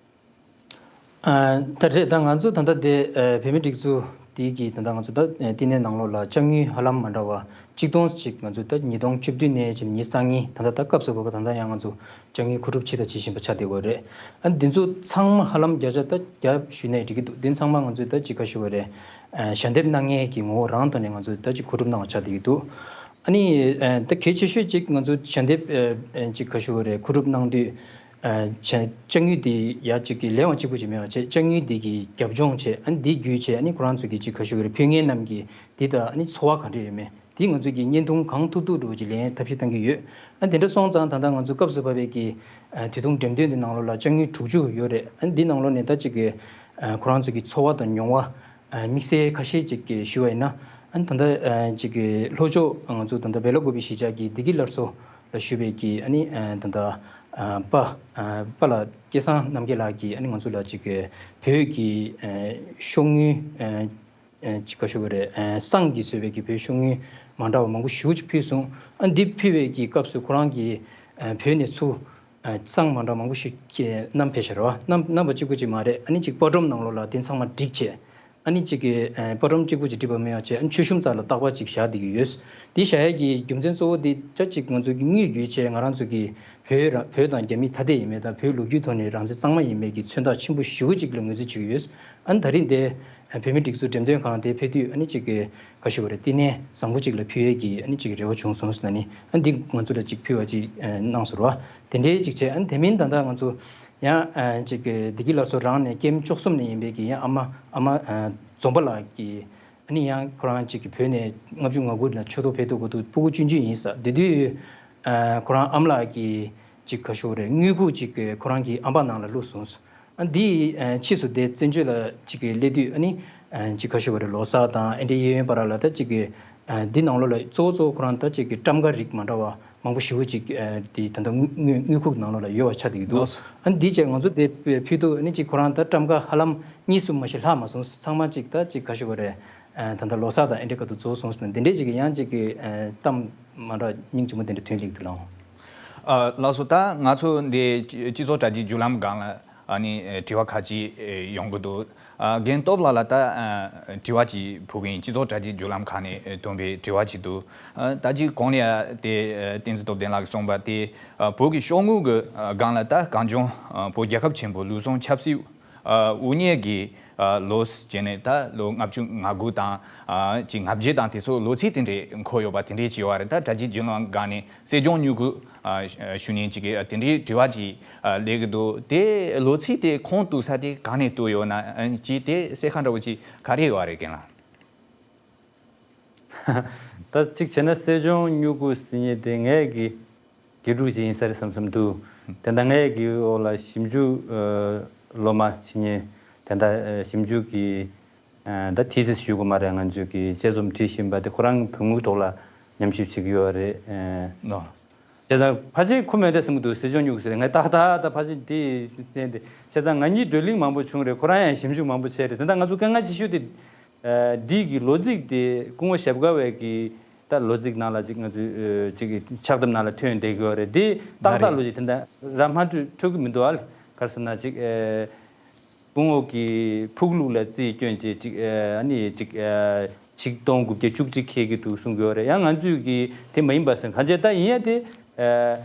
ཨ་ད་རེད། ད་ང་ཚོ་ད་ལྟ་དེ་ཨ་བོད་མིའི་སྒྲིག་འཛུགས་དེ་གི་ད་ལྟ་ང་ཚོ་ད་ཨ་བསྟི་གནས་ནང་ལོགས་ལ་ལྕགས་དངུལ་ཧ་ལམ་མ་འདྲ་བ་གཅིག་སྟོང་ཅིག་ང་ཚོ་ད་ཉིས་སྟོང་བཅུ་བདུན་ནས་བྱས་ནས་ཉི་ཤུ་རྩ་གཉིས། ད་ལྟ་ད་སྐབས་སུ་བབ་པ་ད་ལྟ་ཡང་ང་ཚོ་ལྕགས་དངུལ་མཁོ་སྒྲུབ་བྱས་དང་བྱེད་བཞིན་པ་ཆགས་བསྡད་ཡོད་རེད། ཨ་འདི་ཚོ་ཚང་མ་ཧ་ལམ་བརྒྱ་ཆ་ད་བརྒྱ་ཞུས་ནའི་འགྲིག་གི་འདུག་འདི་ཚང་མ་ང་ཚོས་ད་ཅིག་ག་ཞུ་བ་རེད། ཨ་ཞལ་འདེབས་གནང་མཁན་གྱི་ངོ་བོ་རང་ཐོག་ནས་ང་ཚོས་ད་ཅིག་མཁོ་སྒྲུབ་གནང་བ་ཆགས་བསྡད་ཀྱི་འདུག་ཨ་ནི་ཨ་ད་གལ་ཆེ་ཤོས་ཅིག་ང་ཚོ་ཞལ་འདེབས་ཨ་ཅིག་ག་ཞུ་བ་རེད། མཁོ་སྒྲུབ་གནང་དུས། ཨ་ཅ་ལྕགས་དངུལ་འདི་ཡ་གཅིག་གི་ལེན་པ་གཅིག་པུ་ཅིག་མེད་པ་བྱས། ལྕགས་དངུལ་འདི་གི་རྒྱབ་ལྗོངས་བྱས། ཨ་ནི་འདི་བརྒྱུད་བྱས། ཨ་ནི་ཁོ་རང་ཚོ་གི་ཅིག་ག་ཞུ་གི་རེད། ཕུལ་མཁན་རྣམས་ཀྱི་འདི་ད་ཨ་ནི་འཚོ་བ་ག་འདྲ་ཡོད་མེད་འདི་ང་ཚོ་གི་བརྙན་ཐུང་གང་ཐུབ་ཐུབ་འདྲ་བོ་ཅིག་ལེན་ཐབས་ཤེས་གཏང་གི་ཡོད། ཨ་ནི་དེ་འདྲ་སོང་ཙང་ད་ལྟ་ང་ཚོ་སྐབས་སུ་བབས་པའི་གི་ཨ་དུས་ཐུང་འགྲེམས་སྟོན་འདི་ནང་ལོགས་ལ་ལྕགས་དངུལ་དྲུག་ཅུ་ཡོད་རེད། ཨ་ནི་འདི་ནང་ལོགས་ནས་ད་ཅིག་གི་ཨ་ཁོ་རང་ཚོ་གི་འཚོ་བ་དང་མྱོང་བ། ཨ་དམིགས་བསལ་ཁ་ཤས་ཅིག་གི་ཞུ་བ་ཡིན་ན། ཨ་ནི་ད་ལྟ་ཨ་ཅིག་གི་ལྷོ་ཕྱོགས་ང་ཚོ་ད་ལྟ་བེ་ལ་ཀོ་པི་གཞིས་ཆགས་ཀྱི་བདེ་སྐྱིད་སླར་གསོ་ལ་ཞུགས་པའི་གི་ཨ་ནི་ཨ་ད་ལྟ་ཨ་པ་ཨ་པ་ལགས་སྐལ་བཟང་རྣམ་རྒྱལ་ལགས་ཀྱིས་ཨ་ནི་ང་ཚོ་ལ་ཅིག་གི་བོད་ཀྱི་ཨ་ཤོག་དངུལ་ཨ་ཨ་ཅིག་ག་ཞུ་བ་རེད། ཨ་བསང་གིས་བཟོས་པའི་གི་བོད་ཤོག་དངུལ་མ་འདྲ་བ་མང་པོ་ཞེ་པོ་ཅིག་ཕུལ་སོང་། ཨ་འདི་ཕུལ་བའི་གི་སྐབས་སུ་ཁོ་རང་གིས་ཨ་བོད་ནས་ཚུར་ཨ་བསང་མ་འདྲ་མང་པོ་ཞིག་གི་བསྣམས་ཕེབས་ཤག་རེད་བ། བསྣམས་བསྣམས་པ་གཅིག་པུ་ཅིག་མ་རེད། ཨ་ནི་ཅིག་པར་སྒྲོམ་ནང་ལོགས་ལ་དེ་ཚང་མ་བསྒྲིགས་བྱས། ཨ་ནི་ཅིག་གི་ཨ་པར་སྒྲོམ་གཅིག་པུ་ཅིག་བསྒྲིགས་པ་མིན་པ་བྱས། ཨ་ནི་མཆོད་གཤོམ་རྩ་ལ་བཏགས་པ་ཅིག་བཞག་བསྡད་ཀྱི་ཡོད། འདི་བཞག་ཡས་ཀྱི་རྒྱུ་མཚན་གཙོ་བོ་འདི་ཅག་ཅིག་ང་ཚོ་གི་དངུལ་བརྒྱུད་བྱས་ང་རང་ཚོ་གི་བོད་ར་བོད་དང་རྒྱ་མི་ཐ་དད་ཡིན་མིན་དང་བོད་ལོ་རྒྱུས་ཐོག་ནས་རང་བཙན་གཙང་མ་ཡིན་མིན་གྱི་མཚོན་རྟགས་ཆེན་པོ་ཞེ་པོ་ཅིག་ལ་ངོས་འཛིན་བྱེད་ཀྱི་ཡོད། ཨ་ནི་ད་རིང་འདི་བོད་མིའི་སྒྲིག་འཛུགས་འགྲེམས་སྟོན་ཁང་དེ་ཕེབས་དུས། ཨ་ནི་ཅིག་གི་ག་ཞུ་བ་རེད། བསྟི་གནས་བཟང་པོ་ཅིག་ལ་ཕུལ་ཡས་ཀྱི་ཨ་ནི་ཅིག་རེ་བ་བྱུང་སོང་ཟེར་ན་ནི། ཨ་འདི་ང་ཚོ་ལ་ཅིག་ཕུལ་བ་ཅིག་གནང་སོང་ར་བ། དེ་འདྲའི་ཅིག་བྱས། ཨ་ནི་དེ་མིན་ད་ལྟ་ང་ཚོ་ཡང་ཨ་ཅིག་གི་བདེ་སྐྱིད་སླར་གསོ་རང་ནས་ཀེམ་བཅུ་གསུམ་ནས་ཡིན་པའི་གི་ཡང་ཨ་མ་ཨ་མ་ཨ་འཛོམས་པ་ལགས་ཀྱིས། ཨ་ནི་ཡང་ཁོ་རང་ཅིག་གི་བོད་ནས་ལྔ་བཅུ་ང་དགུ་ལ་ཆོས་ཐོག་ཕེབས་ཐུབ་དགོས་འདུག་སྤུ་གུ་ཆུང་ཆུང་ཡིན་ས། དེ་དུས་ཨ་ཁོ་རང་ཨ་མ་ལགས་ཀྱིས་ཅིག་ག་ཞུ་བ་རེད། དངུལ་ཁུག་ཅིག་གི་ཁོ་རང་གི་ཨམ་ཕྲག་ནང་ལ་བླུགས་སོང་། ཨ་འདི་ཨ་ཕྱིས་སུ་དེ་བཙན་བྱོལ་ལ་ཅིག་གི་སླེབས་དུས། ཨ་ནི་ཨ་ཅིག་ག་ཞུ་བ་རེད། ལོ་གསར་དང་ཨེ་འདྲའི་གཡས་གཡོན་བར་ལ་ད་ཅིག་གི་ཨ་འདི་ནང་ལོགས་ལ་གཙོ་བོ་གཙོ་བོ་ཁོ་རང་ད་ཅིག་གི་ཊམ་ཀ་རིགས་མ་འདྲ་བ་མང་པོ་ཞེ་པོ་ཅིག་ཨ་དེ་ད་ལྟ་དངུལ་དངུལ་ཁུག་ནང་ལོགས་ལ་ཡོད་པ་ཆགས་བསྡད་ཀྱི་འདུག་ལགས་སོ། ཨ་འདི་བྱས་ང་ཚོ་དེ་ཕུལ་དུས། ཨ་ནི་ཅིག་ཁོ་རང་ད་ཊམ་ཀ་ཧ་ལམ་གཉིས་གསུམ་མ་ཞིག་ལྷག་མ་སོང་། ཚང་མ་ཅིག་ད་ཅིག་ག་ཞུ་བ་རེད། ཨ་ད་ལྟ་ལོ་གསར་དང་ཨེ་འདྲའི་སྐབས་སུ་རྫོགས་སོང་ཟེར་ན། དེ་འདྲའི་ཅིག་གི་ཡང་ཅིག་གི་ཨ་གཏམ་མ་འདྲ་སྙིང་རྗེ་མོ་དེ་འདྲ་ཐོན་སླེབས་འདུག་ལགས། ཨ་ལགས་སོ། ད་ང་ཚོ་འདི་སྤྱི་ཚོགས་དྲ་རྒྱའི་བརྒྱུད་ལམ་སྒང་ལ་ཨ་ནི་དྲི་བ་ཁག་ཅིག་ཡོང་གི་འདུག་ཨ་རྒན་སྟོབས་ལགས་ལ་ད་ཨ་དྲི་བ་ཅིག་ཕུལ་གི་ཡིན། སྤྱི་ཚོགས་དྲ་རྒྱའི་བརྒྱུད་ལམ་ཁག་ནས་བཏོན་པའི་དྲི་བ་ཅིག་འདུག་ཨ་ད་ཅིག་གོང་ལ་ཡ་དེ་ཨ་བསྟན་འཛིན་སྟོབས་ལྡན་ལགས་ཀྱིས་གསུངས་པ་དེ། ཨ་བོད་ཀྱི་ཤོག་དངུལ་གྱི་ཨ་སྒང་ལ་ད་གངས་ལྗོངས་ཨ་བོད་རྒྱལ་ཁབ་ཆེན་པོ་ལུགས་བཟང་ཆབ་སྲིད་ཨ་དབུ་བརྙེས་ཀྱི་ ཨ་ལོ་བྱས་ནས་ད་ལོ་ལྔ་བཅུ་ང་དགུ་དང་ཨ་ཅིག་ལྔ་བརྒྱད་དང་དེ་ཚོ་ལོ་ཚིགས་དེ་འདྲའི་འཁོར་ཡོད་པ་དེ་འདྲའི་ཅིག་ཡོད་རེད། ད་གྲྭ་རྒྱུན་ལམ་སྒང་ནས་སྲིད་སྐྱོང་སྨྱུ་གུ་ཨ་ཞུ་མཁན་ཅིག་གི་དེ་འདྲའི་དྲི་བ་ཅིག་ཨ་སླེབས་ཀྱི་འདུག་དེ་ལོ་ཚིགས་དེ་ཁུངས་གཏུགས་ས་དེ་གང་ནས་གཏུགས་ཡོད་ན་ཅིག་དེ་གསལ་ཁ་འདྲ་བོ་ཅིག་ག་རེ་ཡོད་རེད་རྒན་ལགས། ད་གཅིག་བྱས་ན་སྲིད་སྐྱོང་སྨྱུ་གུ་ཟེར་མཁན་དེ་ངས་ཀྱི་དགེ་ཕྲུག་ཅིག་ཡིན་ས་རེད་བསམ་བསམ་འདུག་དེ་འདྲ་ངས་ཀྱི་འོག་ལ་ཞིབ་འཇུག་ཨ་སློབ་མ་བྱེད་མཁན་དེ་འདྲ་ཨ་ཞིབ་འཇུག་གི་ཨ་ད་ཐི་སིས་ཞུ་དགོས་མ་རེད། ང་ཚོས་ཀྱི་དཔྱད་རྩོམ་བྲིས་བཞིན་པ་དེ་ཁོ་རང་བོད་ངོའི་ཐོག་ལ་ཉམས་ཞིབ་བྱེད་ཀྱི་ཡོད་རེད། ཨ་ནོ། བྱས་ཙང་ཕལ་ཆེར་ཁོ་མེད་འདྲ་བསམ་གྱི་འདུག་སྲིད་སྐྱོང་སྨྱུ་གུ་ཟེར་ངས་ཏག་ཏག་ད་ཕལ་ཆེར་དེ་བསྟན་ཏེ། བྱས་ཙང་ང་གཉིས་བགྲོ་གླེང་མང་པོ་བྱུང་རེད། ཁོ་རང་ཡང་ཞིབ་འཇུག་མང་པོ་བྱས་རེད། དེ་འདྲ་ང་ཚོ་དཀའ་ངལ་ཆེ་ཤོས་དེ། ཨ་འདི་གི་ལོ་ཚིགས་དེ་སྐུ་ངོ་ཞབས་དཀར་བས་ཀྱི་ད་ལོ་ཚིགས་ནང་ལ་ཅིག་ང་ཚོའི་ཨ་ཅིག་ཕྱག་དེབ་ནང་ལ་ཐོན་བསྡད་ཀྱི་ཡོད་རེད། དེ་ཏག་ཏག་ལོ་ཅིག་དེ་འདྲ་ར་མ་འཕྲོད་འཕྲོད་ཀྱི་མི་འདུག་ཨ། ག་རེ་ཟེར་ན་ཅིག་ཨ་སྐུ་ངོ་གི་ཕུག་ལུགས་ལ་རྩིས་སྐྱོན་བྱས་ཅིག་ཨ་ནི་ཅིག་ཨ་ཆིག་སྟོང་དགུ་བརྒྱ་བཅུ་གཅིག་འཁེལ་གྱི་འདུག་གསུང་གི་ཡོད་རེད། ཡང་ང་ཚོས་ཀྱི་དེ་མ་ཡིན་པ་ཟེར་གང་བྱས་ད་ཡིན་ཡ་དེ་ཨ།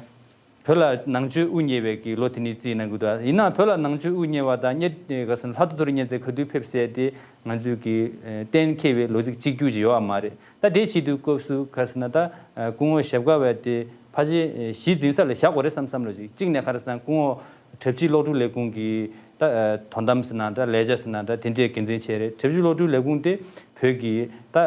བོད་ལ་ནང་ཆོས་དབུ་བརྙེས་པའི་གི་ལོ་དེ་ནས་རྩིས་གནང་གི་འདུག་ཡིན་ནའང་བོད་ལ་ནང་ཆོས་དབུ་བརྙེས་པ་དང་གཉེར་ག་ཟེར་ན་ལྷ་རྡོ་རྗེ་གདན་ས་ག་དུས་ཕེབས་ཟེར་དེ་ང་ཚོས་ཀྱི་གཏན་འཁེལ་བའི་ལོ་ཚིགས་གཅིག་གྱུར་ཅིག་ཡོད་པ་མ་རེད། ད་དེ་བྱེད་དུས་སྐབས་སུ་ག་ཟེར་ན་ད་སྐུ་ངོ་ཞབས་དཀར་བས་དེ་ཕལ་ཆེར་གཞི་འཛིན་ས་ལ་བཞག་དགོས་རེད་བསམ་བསམ་ལོ་ཅིག་གཅིག་ནས་ག་རེ་ཟེར་ན་སྐུ་ངོ་གྲྭ་སྤྱི་སློབ་ཕྲུག་ལས་ཁུངས་ཀྱི་ད་དོན་དམ་ཟེར་ན་འདྲ་ལས་བྱ་ཟེར་ན་འདྲ་དེ་འདྲའི་འགན་འཛིན་བྱས་རེད། གྲྭ་སྤྱི་སློབ་ཕྲུག་ལས་ཁུངས་དེ་བོད་ཀྱི་ད་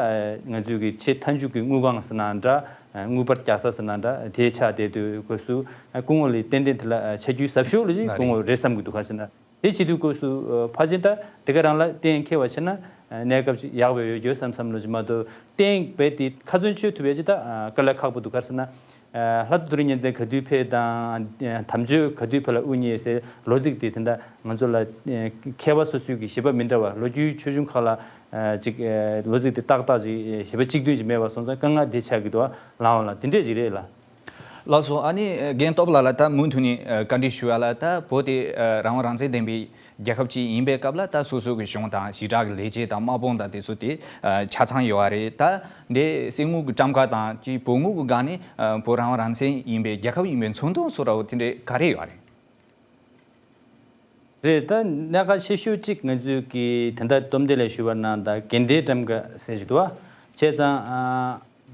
ང་ཚོས་ཀྱི་ཆེས་མཐའ་མཇུག་གི་དངུལ་ཁང་ཟེར་ན་འདྲ། དངུལ་འབར་རྒྱག་ས་ཟེར་ན་འདྲ་དེ་ཆགས་བསྡད་དུས་སྐབས་སུ་སྐུ་ངོ་ལ་ཏན་ཏན་དེ་ལ་ཆ་རྒྱུས་ཟབ་ཤོས་ལ་ཅིག་སྐུ་ངོ་རེད་བསམ་གྱི་འདུག་ག་ཟེར་ན་དེ་བྱེད་དུས་སྐབས་སུ་ཕལ་ཆེར་ད་དེ་ག་རང་ལ་གཏན་འཁེལ་བ་བྱས་ན་གནས་སྐབས་ཅིག་ཡག་པོ་ཡོད་རྒྱུ་བསམ་བསམ་ལོ་ཅིག་མ་གཏོགས་གཏན་འབེབས་དེ་ཁ་ཚོན་གཅོད་ཐུབ་ཡ་ཅིག་ད་དཀའ་ལས་ཁག་པོ་འདུག་ག་ཟེར་ན། ལྷ་རྡོ་རྗེ་གདན་ས་ག་དུས་ཕེབས་དང་དམ་ཆོས་ག་དུས་བོད་ལ་དབུ་བརྙེས་ཟེར་ལོ་ཚིགས་དེ་དེ་འདྲ་ང་ཚོ་ལ་མཁས་པ་སོ་སོའི་གི་བཞེད་པ་མི་འདྲ་བ་ལོ་རྒྱུས་ཆོས་གཞུང་ཁག་ལ་ཅིག་ལོ་ཚིགས་དེ་ཏག་ཏག་ཅིག་བཞེད་པ་གཅིག་མཐུན་ཅིག་མེད་པ་སོང་ཙང་དཀའ་ངལ་དེ་ཆགས་ཀྱི་འདུག་ལགས་འོང་ལགས། དེ་འདྲས་ཅིག་རེད་ལགས། ལགས་སོ། ཨ་ནི་རྒན་སྟོབས་ལགས་ལ་ད་མུ་མཐུད་ནས་བཀའ་འདྲི་ཞུ་ཡ་ལ་ད་བོད་དེ་རང་དབང་རང་བཙན་ལྡན་པའི་རྒྱལ་ཁབ་ཅིག་ཡིན་པའི་སྐབས་ལ་ད་སོ་སོ་གི་གཞུང་དང་ཞི་དྲག་གི་ལས་བྱེད་དང་དམག་དཔུང་དང་དེ་ཚོ་དེ་ཆ་ཚང་ཡོད་པ་རེད། ད་འདི་གསེར་དངུལ་གྱི་ཊམ་ཀ་དང་ཅིག་བོད་དངུལ་གྱི་སྒང་ནས་བོད་རང་དབང་རང་བཙན་ཡིན་པའི་རྒྱལ་ཁབ་ཡིན་པའི་མཚོན་དོན་སོགས་ར་བོ་དེ་འདྲའི་ག་རེ་ཡོད་རེད། རེད། ད་གནད་འགག་ཆེ་ཤོས་གཅིག་ང་ཚོས་ཀྱི་ད་ལྟ་སྟོབས་ལྡན་ལགས་ཞུས་པ་ནང་ལྟར་དགེ་ལྡན་ཊམ་ཀ་ཟེར་གྱི་འདུག་བ། བྱས་ཙང་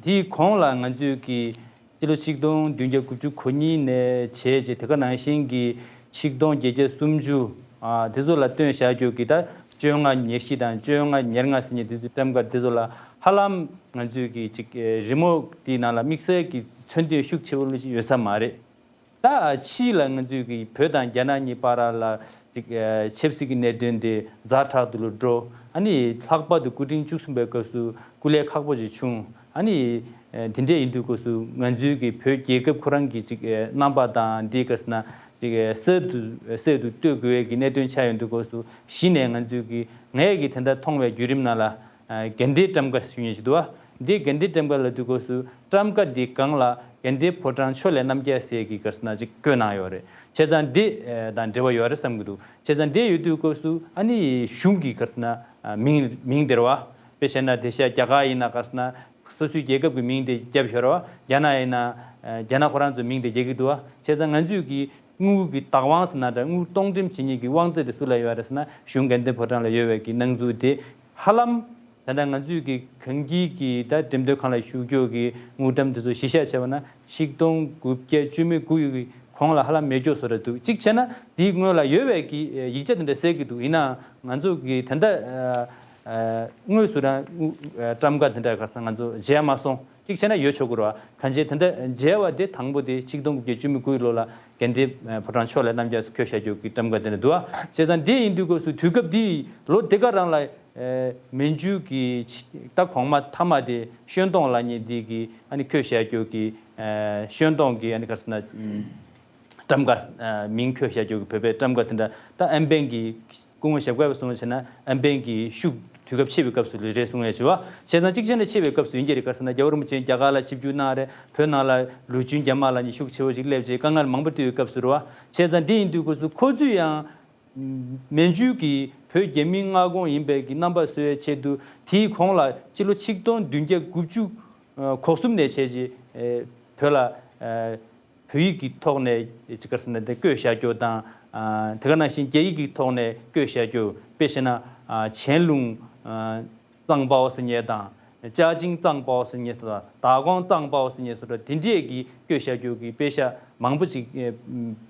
དེའི་གོང་ལ་ང་ཚོས་ཀྱི་སྤྱི་ལོ་ཆིག་སྟོང་བདུན་བརྒྱ་དགུ་བཅུ་གོ་གཉིས་ནས་བྱས་རྗེས་དེ་ག་ནང་བཞིན་གྱི་ཆིག་སྟོང་བརྒྱད་བརྒྱ་སུམ་ཅུ་དེ་ཚོ་ལ་བཏོན་བཞག་རྒྱུ་གི་ད་བཅོ་ལྔ་ཉེར་བཞི་དང་བཅོ་ལྔ་ཉེར་ལྔ་ཟེར་མཁན་དེ་ཚོའི་ཊམ་ཀ་དེ་ཚོ་ལ་ཧ་ལམ་ང་ཚོས་ཀྱི་ཅིག་རི་མོ་དེའི་ནང་ལ་དམིགས་བསལ་གྱི་མཚོན་དོན་ཤུགས་ཆེ་བོ་ལོ་ཅིག་ཡོད་ས་མ་རེད། ད་ཕྱིས་ལ་ང་ཚོས་ཀྱི་བོད་དང་རྒྱ་ནག་གཉིས་བར་ལ་ཅིག་ཆབ་སྲིད་ཀྱི་གནད་དོན་དེ་ཛ་དྲག་ཏུ་ལ་འགྲོ། ཨ་ནི་ལྷག་པར་དུ་སྐུ་ཕྲེང་བཅུ་གསུམ་པའི་སྐབས་སུ་སྐུ་ལས་ཁག་པོ་ཅིག་བྱུང་། ཨ་ནི་དེ་འདྲས་ཡིན་དུས་སྐབས་སུ་ང་ཚོའི་གི་བོད་རྒྱལ་ཁབ་ཁོ་རང་གི་ཅིག་རྣམ་པ་དང་འདི་ག་ཟེར་ན་ཅིག་གསར་དུ་གསར་དུ་གཏོད་དགོས་ཀྱི་གནད་དོན་ཆགས་ཡོང་དུས་སྐབས་སུ་གཞི་ནས་ང་ཚོས་ཀྱི་ངས་ཀྱི་དེ་འདྲ་མཐོང་བའི་བརྒྱུད་རིམ་ནང་ལ། དགེ་ལྡན་ཊམ་ཀ་ཞུ་མཁན་ཞིག་འདུག་བ། འདི་དགེ་ལྡན་ཊམ་ཀ་ལབ་དུས་སྐབས་སུ་ཊམ་ཀ་འདི་སྒང་ལ་དགེ་ལྡན་ཕོ་བྲང་ཕྱོགས་ལས་རྣམ་རྒྱལ་ཟེར་གྱི་ག་ཟེར་ན་ཅིག་བཀོད་གནང་ཡོད་རེད། བྱས་ཙང་འདི་དང་འབྲེལ་བ་ཡོད་རེད་བསམ་གྱི་འདུག་བྱས་ཙང་འདི་ཡོད་དུས་སྐབས་སུ་ཨ་ནི་གཞུང་གི་ག་ཟེར་ན་མིང་མིང་དེ་རེད་བ། དཔེ་བཤད་ན་དེ་ཤ་རྒྱ་གར་ཡིན་ན་ག་ཟེར་ན་སོ་སོའི་རྒྱལ་ཁབ་ཀྱི་མིང་དེ་རྒྱབ་ཤོར་བ། རྒྱ་ནག་ཡིན་ན་རྒྱ་ནག་ཁོ་རང་ཚོའི་མིང་དེ་རྒྱག་གི་འདུག་བ། བྱས་ཙང་ང་ཚོས་ཀྱི་དངུལ་གྱི་བདག་དབང་ཟེར་ན་འདྲ་དངུལ་གཏོང་འགྲེམས་བྱེད་མཁན་གྱི་དབང་ཚད་དེ་སུ་ལ་ཡོད་རེད་ཟེར་ན་གཞུང་དགེ་ལྡན་ཕོ་བྲང་ལ་ཡོད་པའི་གི་སྣང་ཚུལ་དེ་ཧ་ལམ། ད་ལྟ་ང་ཚོས་ཀྱི་གངས་སྐྱིད་ཀྱི་ད་འགྲེམས་སྟོན་ཁང་ལ་ཞུགས་རྒྱུ་གི་དངུལ་ཀྲམ་དེ་ཚོ་གཞི་བཞག་བྱས་པ་ན་ཆིག་སྟོང་དགུ་བརྒྱ་བཅུ་མེད་དགུ་ཡི་གོང་ལ་ཧ་ལམ་མེད་སྐྱོ་བཟོ་འདྲ་འདུག་གཅིག་བྱས་ན་དེའི་སྔོན་ལ་ཡོད་པའི་གི་ཡིག་ཆ་དེ་འདྲ་གསལ་གྱི་འདུག་ཡིན་ནའང་ང་ཚོ་གི་ད་ལྟ་དངོས་སུ་རང་ཊམ་ཀ་དེ་འདྲ་ག་ས་ང་ཚོ་མཇལ་མ་སོང་། གཅིག་བྱས་ན་ཡོད་ཆོག་གི་རེད་བ། གང་ཅི་དེ་འདྲ་མཇལ་བ་དེ་དང་པོ་དེ་ཆིག་སྟོང་དགུ་བརྒྱ་བཅུ་མེད་དགུ་ཡི་ལོ་ལ་དགེ་ལྡན་ཕོ་བྲང་ཕྱོགས་ལས་རྣམ་རྒྱལ་སུ་བཀོད་བཞག་རྒྱུ་གི་ཊམ་ཀ་དེ་འདྲ་འདུག་བ། བྱས་ཙང་དེ་ཡིན་དུས་སྐབས་སུ་དུས་སྐབས་དེའི་ལོ་དེ་ག་རང་ལ། མན་ཇུ་གི་ད་གོང་མ་མཐའ་མ་དེ་ཤོན་ཏོང་ལབ་མཁན་དེ་གི་ཨ་ནི་བཀོད་བཞག་རྒྱུ་གི་ཤོན་ཏོང་གི་ཨ་ནི་ག་རེ་ཟེར་ན་ཊམ་ཀ་མིང་བཀོད་བཞག་རྒྱུ་གི་བོད་པའི་ཊམ་ཀ་དེ་འདྲ་ད་ཨན་པན་གི་སྐུ་ངོ་ཞབས་དཀར་བས་གསུངས་བྱས་ན་ཨན་པན་གི་ཤུགས་དུས་སྐབས་ཕྱི་པའི་སྐབས་སུ་ལུས་རེད་གསུང་ཡས་བྱས་བ། བྱས་ཙང་གཅིག་བྱས་ན་ཕྱི་པའི་སྐབས་སུ་ཡིན་གྱི་རེད། ག་རེ་ཟེར་ན་རྒྱལ་བ་རིན་པོ་ཆེ་རྒྱ་གར་ལ་ཆིབས་བསྒྱུར་གནང་རེད། བོད་ནང་ལ་ལུས་སྦྱོང་རྒྱ་དམག་ལབ་མཁན་ཤུགས་ཆེ་བོ་ཞིག་སླེབས་རྗེས་དཀའ་ངལ་མང་པོ་འདུག་པའི་སྐབས་སུ་རེད་བ། བྱས་ཙང་འདི་ཡིན་དུས་སྐབས་སུ་ཁོ་ཚོས་ཡང་། མན་ཇུ་གིས་བོད་རྒྱ་མིའི་མངའ་ཁོངས་ཡིན་པའི་གི་རྣམ་པ་བཟོ་བའི་ཆེད་དུ་དེའི་གོང་ལ་སྤྱི་ལོ་ཆིག་སྟོང་བདུན་བརྒྱ་དགུ་བཅུ་གོ་གསུམ་ནས་བྱས་རྗེས་བོད་ལ་བོད་ཡིག་གི་ཐོག་ནས་ཅི་ག་ཟེར་ན་དེ་བཀོད་བཞག་རྒྱུ་དང་དེ་ག་ནང་བཞིན་རྒྱ་ཡིག་གི་ཐོག་ནས་བཀོད་བཞག་རྒྱུ་དཔེ་བཤད་ན་ ཨ་ཆན་ལུང་ཨ་གཙང་པའོ་ཟེར་མཁན་དང་། ཅཱ་ཅིང་གཙང་པའོ་ཟེར་མཁན་སོགས་དང་། དཱ་ཀོང་གཙང་པའོ་ཟེར་མཁན་སོགས་དེ་འདྲས་ཀྱི་བཀོད་བཞག་རྒྱུ་གི་དཔེ་ཤག་མང་པོ་ཅིག་ཨེ་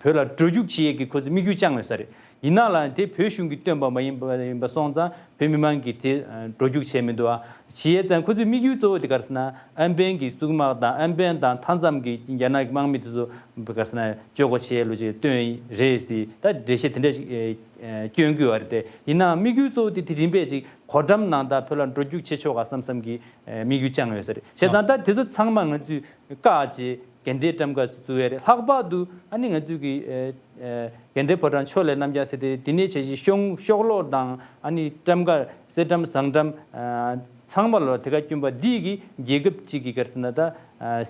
བོད་ལ་འགྲོ་རྒྱུགས་བྱེད་ཡས་ཀྱི་ཁོ་ཚོས་དམིགས་ཡུལ་བཅངས་ཡོད་ས་རེད། ཡིན་ནའང་དེ་བོད་གཞུང་གིས་བཏོན་པ་མ་ཡིན་པ་ཡིན་པ་སོང་ཙང་བོད་མི་མང་གིས་དེ་ཨ་འགྲོ་རྒྱུགས་བྱས་མི་འདུག་ཨ། བྱེད་ཡས་ཙང་ཁོ་ཚོའི་དམིགས་ཡུལ་གཙོ་བོ་དེ་ག་རེ་ཟེར་ན། ཨན་པན་གྱི་སྲུང་དམག་དང་ཨན་པན་དང་མཐའ་མཚམས་ཀྱི་རྒྱ་ནག་གི་དམག་མི་དེ་ཚོ་ག་རེ་ཟེར་ན་བཅོ་བརྒྱད་བྱེད་ཡས་ལོ་ཅིག་བཏོན་རེད་ཟེར། ད་འགྲེལ་བཤད་དེ་འདྲ་ཞིག་ཨེ་ཨེ་སྐྱོན་གྱི་ཡོད་རེད་དེ། ཡིན་ནའང་དམིགས་ཡུལ་གཙོ་བོ་དེ་དེ་རིམ་པས་ཅིག་གོ་འགྲམ་ནང་ད་བོད་ལ་འགྲོ་རྒྱུགས་བྱེད་ཆོག་ག་བསམ་བསམ་གྱི་ཨེ་དམིགས་ཡུལ་བཅངས་ཡོད་ས་རེད། བྱས་ཙང་ད་དེ་ཚོ་ཚང་མ་ང་ཚོས་བཀག་བྱས་དགའ་ལྡན་ཊམ་ཀ་བཙུགས་ཡས་རེད། ལྷག་པར་དུ་ཨ་ནི་ང་ཚོས་ཀྱི་ཨེ་ཨེ་དགའ་ལྡན་ཕོ་བྲང་ཕྱོགས་ལས་རྣམ་རྒྱལ་ཟེར་ཏེ། དེ་ནས་བྱས་ཀྱི་ཤོང་ཤོག་ལོག་དང་ཨ་ནི་ཊམ་ཀ་གསེར་ཊམ་ཟངས་ཊམ་ཨ་ཚང་མ་ལ་དེ་ག་བསྐྱོན་པ་འདི་གི་རྒྱལ་ཁབ་ཅིག་གི་ག་རེ་ཟེར་ན་ད་ཨ་ཨ་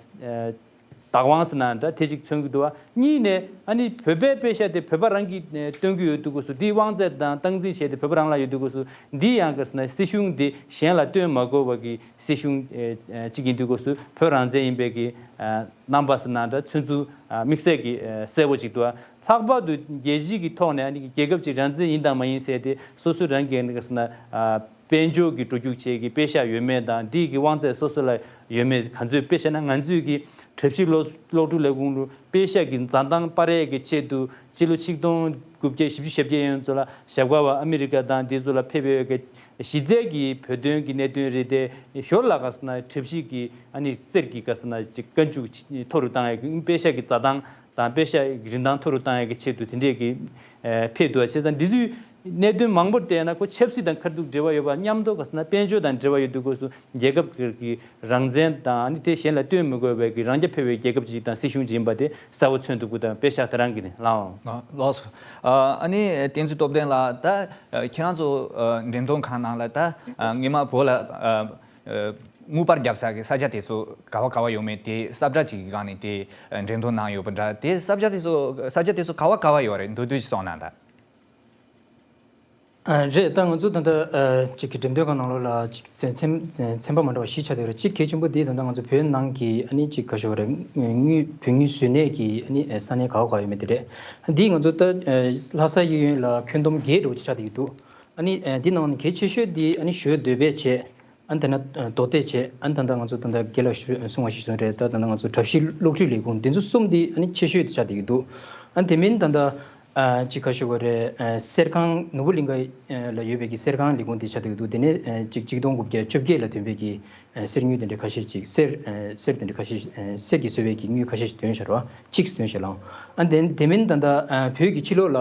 བདག་དབང་ཟེར་ན་འདྲ་དེ་ཅིག་མཚོན་གྱི་འདུག་བ། གཉིས་ནས་ཨ་ནི་བོད་པའི་དཔེ་ཤག་དེ་བོད་པ་རང་གིས་ཨ་སྟོན་གྱི་ཡོད་དུས་སྐབས་སུ། དེའི་དབང་ཚད་དང་སྟངས་འཛིན་བྱས་ཏེ་བོད་པ་རང་ལ་ཡོད་དུས་སྐབས་སུ། འདི་ཡང་ག་རེ་ཟེར་ན་སྲིད་གཞུང་འདི་གཞན་ལ་སྟོན་མ་དགོས་པ་གི་སྲིད་གཞུང་ཨ་ཨ་ཅིག་ཡིན་དུས་སྐབས་སུ། བོད་རང་བཙན་ཡིན་པའི་གི་ཨ་རྣམ་པ་ཟེར་ན་འདྲ་མཚོན་ཚུལ་ཨ་དམིགས་བསལ་གྱི་ཨ་གསལ་པོ་ཅིག་འདུག་བ། ལྷག་པར་དུ་རྒྱལ་སྤྱི་གི་ཐོག་ནས་ཨ་ནི་རྒྱལ་ཁབ་ཅིག་རང་བཙན་ཡིན་དང་མ་ཡིན་ཟེར་ཏེ་སོ་སོ་རང་གིས་ཨ་ནི་ག་རེ་ཟེར་ན་ཨ་དཔལ་འབྱོར་གྱི་འགྲོ་རྒྱུགས་བྱེད་ཀྱི་དཔེ་ཤག་ཡོད་མེད་དང་། འདི་གི་དབང་ཚད་སོ་སོ་ལ་ཡོད་མེད་ག་ཚོད། དཔེ་བྱས་ན་ང་ཚོས་ཀྱི་གྲབས་གཤིས་གློག་གློག་འཕྲུལ་ལས་ཁུངས་ལུ་དཔེ་ཤག་གི་འཛའ་ཐང་སྤར་ཡས་ཀྱི་ཆེད་དུ་སྤྱི་ལོ་ཆིག་སྟོང་དགུ་བརྒྱ་བཞི་བཅུ་ཞེ་བརྒྱད་ཡན་ཚོ་ལ་ཞབས་དཀར་བ་ཨ་མི་རི་ཀ་དང་དེ་ཚོ་ལ་ཕེབས་ཡོད་ཀྱི་གཞི་རྩའི་གི་བོད་དོན་གྱི་གནད་དོན་རེད་དེ། ཞོར་ལ་ག་རེ་ཟེར་ན་གྲབས་གཤིས་ཀྱི་ཨ་ནི་གསེར་གྱི་ག་རེ་ཟེར་ན་ཅིག་བཀའ་འཇུག་མཐོ་རུ་བཏང་ཡས་ཀྱི་དཔེ་ཤག་གི་འཛའ་ཐང་དང་དཔེ་ཤག་རིན་ཐང་མཐོ་རུ་བཏང་ཡས་ཀྱི་ཆེད་དུ་དེ་འདྲས་ཀྱི་ཨེ་ཕེབས་འདུག་བ། བྱས་ཙང་འདི་ཚོའི་གནད་དོན་མང་པོར་བལྟས་ན་ཁོ་ཆབ་སྲིད་དང་ཁ་ཐུག་འབྲེལ་བ་ཡོད་པ་མཉམ་དུ་ག་རེ་ཟེར་ན་དཔལ་འབྱོར་དང་འབྲེལ་བ་ཡོད་དུས་སྐབས་སུ་རྒྱལ་ཁབ་ཀྱི་རང་བཙན་དང་ཨ་ནི་དེ་གཞན་ལ་སྟོན་མི་དགོས་པའི་གི་རང་རྐྱ་འཕེར་བའི་རྒྱལ་ཁབ་ཅིག་དང་སྲིད་གཞུང་ཅིག་ཡིན་པ་དེ་གསལ་པོ་མཚོན་ཐུབ་ཀྱི་འདུག་དཔེ་ཤག་དེ་རང་གིས་ནི་ལགས། ལགས་སོ། ཨ་ནི་བསྟན་འཛིན་སྟོབས་ལྡན་ལགས། ད་ཁྱེད་རང་ཚོ་འགྲེམས་སྟོན་ཁང་ནང་ལ་ད་སྔོན་མ་བོད་ལ་དངུལ་དཔར་བརྒྱབ་ས་གི་ས་ཆ་དེ་ཚོ་ག་བ་ག་བ་ཡོད་མེད་དེ་ས་བཀྲ་ཅིག་གི་སྒང་ནས་དེ་འགྲེམས་སྟོན་གནང་ཡོད་པ་འདྲ། དེ་ས་ཆ་དེ་ཚོ་ས་ཆ་དེ་ཚོ་ག་བ་ག་བ་ཡོད་རེད། མདོར་བསྡུས་ཤིག་གསུངས་ན་ད། ཨ་རེད། ད་ང་ཚོ་ད་ལྟ་ཨ་ཅིག་གི་འགྲེམས་སྟོན་ཁང་ནང་ལོགས་ལ་ཅིག་ཚན་ཚན་ཚན་པ་མ་འདྲ་བ་བཞི་ཆགས་བསྡད་ཡོད་རེད། གཅིག་གལ་ཆེན་པོ་དེ་ད་ལྟ་ང་ཚོ་བོད་ནང་གི་ཨ་ནི་ཅིག་ག་ཞུ་བ་རེད། དངུལ་བོད་དངུལ་བཟོ་གནས་ཀྱི་ཨ་ནི་ས་གནས་ག་བ་ག་བ་ཡོད་མེད་དེ་རེད། འདི་ང་ཚོ་ད་ལྷ་ས་གཡས་གཡོན་ལ་ཁྱོན་བསྡོམས་བརྒྱད་འདྲ་བོ་ཅིག་ཆགས་བསྡད་ཀྱི་འདུག་ཨ་ནི་འདི་ནང་ནས་གལ་ཆེ་ཤོས་འདི་ཨ་ནི་ཞོལ་འདོད་པས་བྱས། ཨ་ནི་ད་ནི་རྡོ་གཏད་བྱས། ཨ་ནི་ད་ལྟ་ང་ཚོ་ད་ལྟ་རྒན་ལགས་ཞུ་གསུངས་པ་ཞིག་སོང་རེད། ད་ད་ལྟ་ང་ཚོ་གྲབས་གཤིས་གློག་འཕྲུལ་ལས་ཁུངས་འདི་ཚོ་གསུམ་འདི་ཨ་ནི་ཆེ་ཤོས་དེ་ཆགས་བསྡད་ཀྱི་འདུག་ཨ་ནི་དེ་མིན་ད་ལྟ་ཨ་ཅིག་ག་ཞུ་དགོས་རེད། ཨ་གསེར་ཁང་ནོར་བུ་གླིང་ག་ལ་ཡོད་པའི་གི་གསེར་ཁང་ལས་ཁུངས་དེ་ཆགས་བསྡད་ཀྱི་འདུག་དེ་ནས་ཨ་ཅིག་གཅིག་སྟོང་དགུ་བརྒྱ་བཅོ་བརྒྱད་ལ་ཐོན་པའི་གི་ཨ་གསེར་དངུལ་དེ་འདྲ་ཁ་ཤས་ཅིག་གསེར་ཨ་གསེར་དེ་འདྲ་ཁ་ཤས་ཨ་གསེར་གྱིས་བཟོས་པའི་གི་དངུལ་ཁ་ཤས་ཤིག་ཐོན་བཞག་རེད་བ། ཅིག་ཐོན་བཞག་ལགས། ཨ་ནི་དེ་མིན་ད་ལྟ་ཨ་བོད་ཀྱི་ཕྱི་ལོགས་ལ་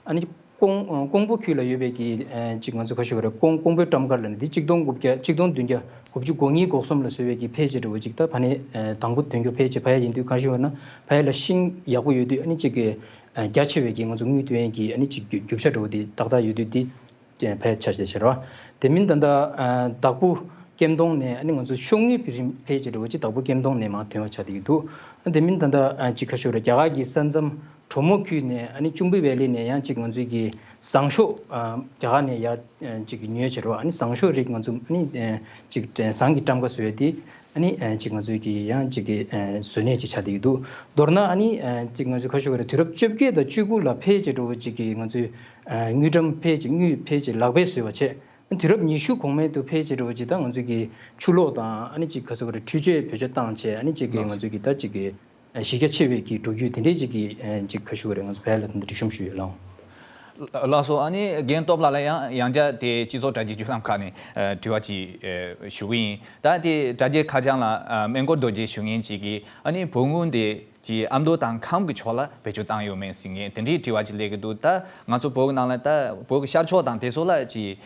ཨ་ནི། ཀོང་ཀོང་པོ་ཁུལ་ལ་ཡོད་པའི་གི་ཨ་ཅིག་ང་ཚོ་ག་ཞུ་དགོས་རེད། ཀོང་ཀོང་པོའི་ཊམ་ཀ་ལ་ནི་འདི་གཅིག་སྟོང་དགུ་བརྒྱ་གཅིག་སྟོང་བདུན་བརྒྱ་དགུ་བཅུ་གོ་གཉིས་གོ་གསུམ་ལ་བཟོས་པའི་གི་ཕལ་ཆེར་འདྲ་བོ་ཅིག་ད་ཕ་ནས་ཨ་དང་པོ་ཐོན་རྒྱུ་ཕལ་ཆེར་ཕ་ཡ་ཡིན་དུས་ག་ཞུ་བ་ན་ཕ་ཡ་ལ་ཤིང་ཡག་པོ་ཡོད་དུས་ཨ་ནི་ཅིག་གི་ཨ་རྒྱ་ཆེ་བའི་གི་ང་ཚོ་དངུལ་ཐོན་ཡས་ཀྱི་ཨ་ནི་ཅིག་རྒྱུ་རྒྱུ་ཆ་འདྲ་བོ་འདི་ཏག་ཏག་ཡོད་དུས་འདི་ཕལ་ཆེར་ཆེ་ཆེ་རེད་བ། དེ་མིན་ད་ལྟ་ཨ་དྭགས་པོ་ཀེམ་ཐོང་ནས་ཨ་ནི་ང་ཚོ་ཤོག་དངུལ་རིན་ཕལ་ཆེར་འདྲ་བོ་ཅིག་དྭགས་པོ་ཀེམ་ཐོང་ནས་མར་ཐོན་པ་ཆགས་བསྡད་ཀྱི་འདུག་ཨ་དེ་མིན་ད་ལྟ་ཨ་ཅིག་ག་ཞུ་དགོས་རེད། རྒྱ་གར་གྱི་ས་མཚམས། གྲོ་མོ་ཁུལ་ནས་ཨ་ནི་ཅུང་པི་ཝེ་ལི་ནས་ཡང་ཅིག་ང་ཚོའི་གི་ཟངས་གཞོང་ཨ་རྒྱ་གར་ནས་ཡར་ཨ་ཅིག་གི་ཉོས་བྱས་རོ། ཨ་ནི་ཟངས་གཞོང་རིགས་ང་ཚོ་ཨ་ནི་ཨ་ཅིག་ཟངས་ཀྱི་ཊམ་ཀ་བཟོ་ཡས་དེ་ཨ་ནི་ཨ་ཅིག་ང་ཚོའི་གི་ཡང་ཅིག་གི་ཨ་བཟོ་གནས་ཅིག་ཆགས་བསྡད་ཀྱི་འདུག་མདོར་ན་ཨ་ནི་ཨ་ཅིག་ང་ཚོ་ག་ཞུ་དགོས་རེད། དུས་རབས་བཅོ་བརྒྱད་དང་བཅུ་དགུ་ལ་ཕལ་ཆེར་འདྲ་བོ་ཅིག་གི་ང་ཚོའི་ཨ་དངུལ་ཀྲམ་ཕལ་ཆེར་དངུལ་ཕལ་ཆེར་ལག་པས་བཟོས་པ་བྱས། དུས་རབས་ཉི་ཤུ་གོང་མའི་དུས་ཕལ་ཆེར་འདྲ་བོ་ཅིག་ད་ང་ཚོའི་གི་ཆུ་ལོག་དང་ཨ་ནི་ཅིག་ག་ཞུ་དགོས་རེད། འཕྲུལ་ཆས་བེད་སྤྱོད་བཏང་བྱས་ཨ་ནི་ཅིག་གི་ང་ཚོའི་གི་ད་ཅིག་གི་གཞི་རྒྱ་ཆེ་བའི་གི་འགྲོ་རྒྱུ་དེ་འདྲའི་ཅིག་གི་ཅིག་ག་ཞུ་དགོས་རེད། ང་ཚོ་བལ་ལ་ད་ལྟ་སྒྲིག་གཤོམ་ཞུས་ཡོད་ལགས། ལགས་སོ། ཨ་ནི་རྒན་སྟོབས་ལགས་ལ་ཡང་ཡང་བསྐྱར་དེ་སྤྱི་ཚོགས་དྲ་རྒྱའི་བརྒྱུད་ལམ་ཁག་ནས་དྲི་བ་ཅིག་ཞུ་གི་ཡིན། ད་དེ་དྲ་རྒྱའི་ཁ་བྱང་ལ་སྨན་སྐོར་རྡོ་རྗེ་ཞུ་མཁན་ཅིག་གིས་ཨ་ནི་བོད་དངུལ་དེ་ཅིག་ཨ་མདོ་དང་ཁམས་ཀྱི་ཕྱོགས་ལ་བེད་སྤྱོད་བཏང་ཡོད་མེད་ཟེར་མཁན་དེ་འདྲའི་དྲི་བ་ཅིག་སླེབས་ཀྱི་འདུག་ད་ང་ཚོ་བོད་ཀྱི་ནང་ལ་ད་བོད་ཀྱི་ཤར་ཕྱོགས་དང་དེ་ཚོ་ལ་ཅིག་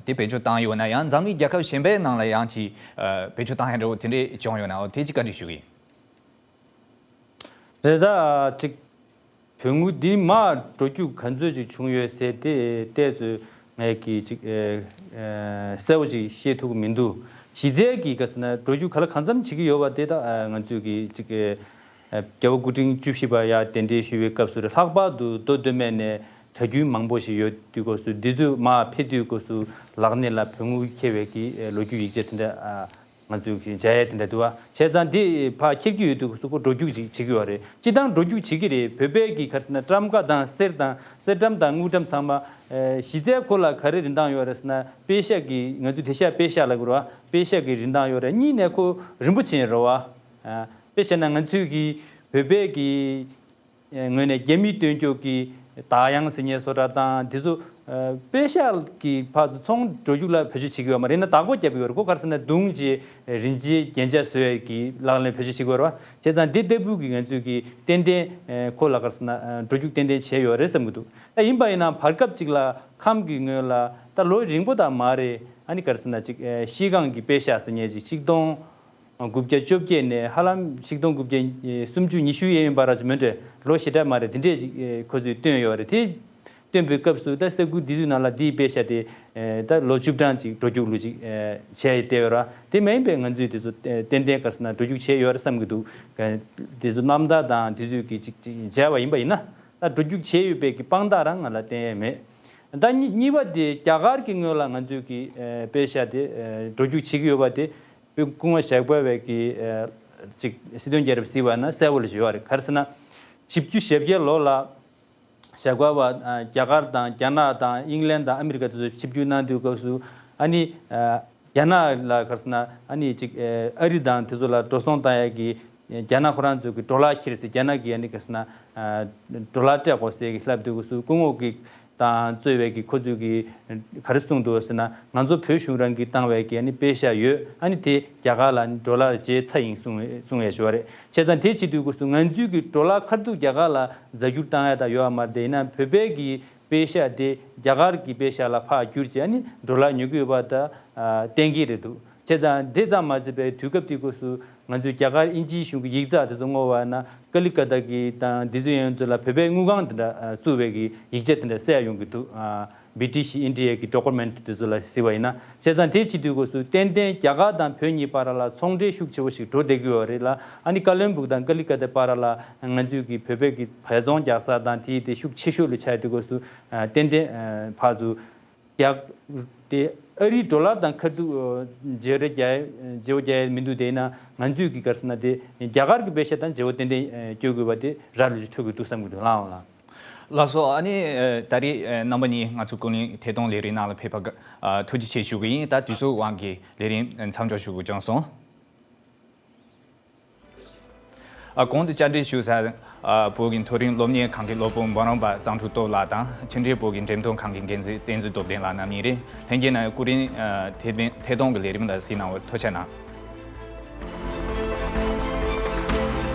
དེ་བེད་སྤྱོད་བཏང་ཡོད་ན་ཡང་འཛམ་གླིང་རྒྱལ་ཁབ་གཞན་པའི་ནང་ལ་ཡང་ཅིག་བེད་སྤྱོད་བཏང་ཡ་འདྲ་བོ་དེ་འདྲའི་བྱུང་ཡོད་ན་འོ་དེ་ཅིག་བཀའ་འདྲི་ཞུ་གི་ཡིན། རེད། ད་ཅིག་བོད་དངུལ་འདི་མར་འགྲོ་རྒྱུ་ག་ཚོད་ཅིག་བྱུང་ཡོད་ཟེར་དེ་ཏོག་ཙམ་ངས་ཀྱིས་ཅིག་ཨེ་ཨེ་གསལ་པོ་ཅིག་ཤེས་ཐུབ་ཀྱི་མི་འདུག་གཞི་རྩའི་གི་ག་ཟེར་ན་འགྲོ་རྒྱུ་ག་ལ་གང་འཚམ་བྱེད་ཀྱི་ཡོད་པ་དེ་ད་ཨ་ང་ཚོས་ཀྱིས་ཅིག་ཨེ་ཨེ་རྒྱལ་བ་སྐུ་ཕྲེང་བཅུ་བཞི་པ་ཡར་གདན་འདྲེན་ཞུ་བའི་སྐབས་སུ་རེད། ལྷག་པར་དུ་མདོ་སྟོད་སྨད་ནས་གྲྭ་རྒྱུན་མང་པོ་ཞིག་ཡོད་དུས་སྐབས་སུ་འདི་ཚོས་མར་ཕེབས་དུས་སྐབས་སུ་ལག་སྣེ་ལ་བོད་དངུལ་འཁྱེར་བའི་གི་ཨེ་ལོ་རྒྱུས་ཡིག་ཆ་དེ་འདྲ་ཨ་ ང་ཚོས་ཀྱི་མཇལ་ཡས་དེ་འདྲ་འདུག་བ། བྱས་ཙང་འདི་ཕར་ཁྱེར་གྱི་ཡོད་དུས་སུ་ཁོ་འགྲོ་རྒྱུག་ཅིག་བྱེད་ཀྱི་ཡོད་རེད། སྤྱིར་བཏང་འགྲོ་རྒྱུག་བྱེད་ཀྱི་རེད། བོད་པའི་གི་ག་རེ་ཟེར་ན་ཊམ་ཀ་དང་གསེར་དང་གསེར་ཊམ་དང་དངུལ་ཊམ་ཚང་མ། ཨེ་གཞི་རྩའི་ཁོ་ལ་ག་རེ་རིན་ཐང་ཡོད་རེད་ཟེར་ན། པེ་ཤ་གི་ང་ཚོས་དེ་ཤ་པེ་ཤ་ལབ་ཀྱི་རེད་བ། པེ་ཤ་གི་རིན་ཐང་ཡོད་རེད། གཉིས་ནས་ཁོ་རིན་པོ་ཆེ་རེད་བ། ཨ་དཔེ་བཤད་ན་ང་ཚོས་གི་བོད་པའི་གི་ངོས་ནས་རྒྱ་མིས་སྟོན་རྒྱུ་གི་དག་དབྱངས་ཟེར་མཁན་བཟོ་འདྲ་དང་དེ་ཚོ། ཨ་པེ་ཤ་གི་ཕར་ཚུར་ཚོང་འགྲོ་རྒྱུག་ལ་བེད་སྤྱོད་བྱེད་ཀྱི་ཡོད་མ་རེད་ན། བདག་པོ་རྒྱབ་ཀྱི་ཡོད་རེད། ཁོ་ག་རེ་ཟེར་ན་བརྡུངས་བྱས་རིན་ཆེན་རྒྱན་ཆ་བཟོ་ཡས་ཀྱི་ལག་ལེན་བེད་སྤྱོད་བྱེད་ཀྱི་ཡོད་རེད་བ། བྱས་ཙང་འདི་ལྟ་བུ་གི་ང་ཚོས་ཀྱི་ཏན་ཏན་ཨ་ཁོ་ལ་ག་རེ་ཟེར་ན་ཨ་འགྲོ་རྒྱུག་ཏན་ཏན་བྱས་ཡོད་རེད་བསམ་གྱི་འདུག་ད་ཡིན་པ་ཡིན་ན་བར་སྐབས་ཅིག་ལ་ཁམས་ཀྱི་ངོས་ལ་ད་ལོ་རིང་པོ་ད་མ་རེད། ཨ་ནི་ག་རེ་ཟེར་ན་ཅིག་ཨ་ཤིས་སྒང་གི་པེ་ཤ་ཟེར་མཁན་ཅིག་ཆིག་སྟོང་དགུ་བརྒྱ་བཅོ་བརྒྱད་ནས་ཧ་ལམ་ཆིག་སྟོང་དགུ་བརྒྱ་སུམ་ཅུ་ཉི་ཤུ་ཡན་ཡན་བར་ཅིག་མོན་གྲོས་ལོ་ཞེ་དྲག་མ་རེད་དེ་འདྲས་ཅིག་ཨེ་ཁོ་ཚོས་བཏོན་ཡོད་རེད། དེ་བཏོན་པའི་སྐབས་སུ་ད་ས་ཁུལ་འདི་ཚོའི་ནང་ལ་འདིའི་པེ་ཤ་དེ་ཨེ་ད་ལོ་བཅུ་གྲངས་ཅིག་འགྲོ་རྒྱུག་ལུགས་ཅིག་ཨེ་བྱས་བསྡད་ཡོད་རེད། དེ་མ་ཡིན་པའི་ང་ཚོས་དེ་ཚོ་ཨེ་ཏན་ཏན་ག་རེ་ཟེར་ན་འགྲོ་རྒྱུག་བྱས་ཡོད་རེད་བསམ་གྱི་འདུག་དེ་ཚོ་རྣམ་ཐར་དང་དེ་ཚོས་ཀྱི་ཅིག་ཅིག་མཇལ་བ་ཡིན་པ་ཡིན་ན། ད་འགྲོ་རྒྱུག་བྱས་ཡོད་པའི་གི་དཔང་རྟགས་རང་ང་ལ་བསྟན་ཡས་མེད། ད་གཉིས་གཉིས་པ་དེ་རྒྱ་གར་གྱི་ངོས་ལ་ང་ཚོས་ཀྱི་ཨེ་པེ་ཤ་དེ་ཨེ་འགྲོ་རྒྱུག་བྱེད་ཀྱི་ཡོད་པ་དེ། བོད་སྐུ་ངོ་ཞབས་དཀར་བའི་གི་ཨེ་ཅིག་སྲིད་དོན་རྒྱལ་རབས་གཟིགས་པ་ན་གསལ་བོ་ལ་བརྗོད་པ་རེད། ག་རེ་ཟེར་ན། བཞི་བཅུ་ཞེ་བརྒྱད་ལོ་ལ་ཞབས་དཀར་བ་ཨ་རྒྱ་གར་དང་རྒྱ་ནག་དང་ཨིང་ལན་དང་ཨ་མི་རི་ཀ་དེ་ཚོ་ཆིབས་བསྒྱུར་གནང་དུས་སྐབས་སུ། ཨ་ནི་ཨ་རྒྱ་ནག་ལ་ག་རེ་ཟེར་ན་ཨ་ནི་ཅིག་ཨེ་ཨ་རི་དང་དེ་ཚོ་ལ་འགྲོ་སོང་བཏང་ཡས་ཀྱི་རྒྱ་ནག་ཁོ་རང་ཚོ་གི་ཌོ་ལར་ཁྱེར་ཟེར། རྒྱ་ནག་གི་ཨ་ནི་ག་རེ་ཟེར་ན་ཨ་ཌོ་ལར་སྤྲད་དགོས་ཟེར་གི་ལབ་དུས་སྐབས་སུ་སྐུ་ངོ་གི་དང་གཙོས་པའི་གི་ཁོ་ཚོས་གི་ག་རེ་གསུངས་འདུག་ཟེར་ན། ང་ཚོ་བོད་གཞུང་རང་གིས་བཏང་བའི་གི་ཨ་ནི་པེ་ཤ་ཡོད། ཨ་ནི་དེ་རྒྱ་གར་ལ་ཨ་ནི་ཌོ་ལར་བརྗེས་ཚར་ཡིན་གསུང་གསུང་ཡས་ཞུ་བ་རེད། བྱས་ཙང་དེ་བྱེད་དུས་སྐབས་སུ་ང་ཚོའི་གི་ཌོ་ལར་ཁ་ཐུག་རྒྱ་གར་ལ་རྫ་འགྱུར་བཏང་ཡ་ད་ཡོད་པ་མ་རེད། དེ་ཡིན་ན་བོད་པའི་གི་པེ་ཤ་དེ་རྒྱ་གར་གི་པེ་ཤ་ལ་ཕར་བསྒྱུར་བྱས་ཨ་ནི་ཌོ་ལར་ཉོ་གི་ཡོད་པ་ད་ཨ་གཏན་འཁེལ་རེད་འདུག་བྱས་ཙང་དེ་ཙམ་མ་ཟད་པའི་དུས་སྐབས་དེ་སྐབས་སུ་ང་ཚོས་རྒྱ་གར་དབྱིན་ཇིའི་གཞུང་གི་ཡིག་ཚགས་དེ་ཚོ་བསྔོགས་པ་ན་ཀ་ལི་ཀ་ཏ་གི་དང་འདི་ཚོ་ཡན་ཚོ་ལ་བོད་པའི་དངུལ་ཁང་དེ་འདྲ་ཨ་བཙུགས་པའི་གི་ཡིག་ཆ་དེ་འདྲ་གསལ་ཡོང་གི་འདུག་ཨ་བི་ཊི་ཤི་ཨིན་ཌི་ཡ་གི་ཌོ་ཀུ་མེན་ཊི་དེ་ཚོ་ལ་གཟིགས་པ་ཡིན་ན། བྱས་ཙང་དེ་བྱེད་དུས་སྐབས་སུ་ཏན་ཏན་རྒྱ་གར་དང་བོད་གཉིས་བར་ལ་ཚོང་འབྲེལ་ཤུགས་ཆེ་བོ་ཞིག་འགྲོ་བསྡད་ཀྱི་ཡོད་རེད་ལ། ཨ་ནི་ཀ་ལོན་སྦུག་དང་ཀ་ལི་ཀ་ཏའི་བར་ལ་ང་ཚོས་ཀྱི་བོད་པའི་གི་བལ་ཚོང་རྒྱག་ས་དང་དེ་དེ་ཤུགས་ཆེ་ཤོས་ལ་ཆགས་དུས་སྐབས་སུ་ཨ་ཏན་ཏན་ཨ་ཕར་ཚུར་རྒྱ་དེ་ཨ་རིའི་ཌོ་ལར་དང་ཁ་ཐུག་ཨ་བརྗེ་རེས་རྒྱག་བརྗེ་པོ་རྒྱག་མི་འདུག་དེས་ན་ང་ཚོས་ཀྱི་ག་རེ་ཟེར་ན་དེ་རྒྱ་གར་གྱི་པེ་ཤ་དང་བརྗེ་པོ་ཏན་ཏན་ཨ་སྐྱོར་དགོས་པ་དེ་ར་ལུས་འཕྲོད་དགོས་འདུག་བསམ་གྱི་འདུག་ལགས་འོང་ལགས། ལགས་སོ། ཨ་ནི་ཨ་ད་རེས་ཨ་རྣམ་པ་གཉིས་ང་ཚོ་ཀུན་གླེང་ཐད་གཏོང་ལས་རིམ་ནང་ལ་ཕེབས་པར་ཨ་ཐུགས་རྗེ་ཆེ་ཞུ་གི་ཡིན། ད་དུས་ཚོད་དབང་གིས་ལས་རིམ་མཚམས་འཇོག་ཞུ་དགོས་བྱུང་སོང་། ཨ་གོང་དུ་བཅར་འདྲི་ཞུ་ས་ཨ་བོད་ཀྱི་མཐོ་རིམ་སློབ་གཉེར་ཁང་གི་སློབ་དཔོན་འབུམ་རམས་པ་གཙང་ཕྲུག་སྟོབས་ལགས་དང་ཕྱི་འབྲེལ་བོད་ཀྱི་འགྲེམས་སྟོན་ཁང་གི་འགན་འཛིན་བསྟན་འཛིན་སྟོབས་ལྡན་ལགས་རྣམ་གཉིས་རེད། ལྷན་རྒྱས་རྣམས་ཀུན་གླེང་ཨ་ཐད་ཐད་གཏོང་གི་ལས་རིམ་ལ་གཟིགས་གནང་བར་ཐུགས་རྗེ་གནང་།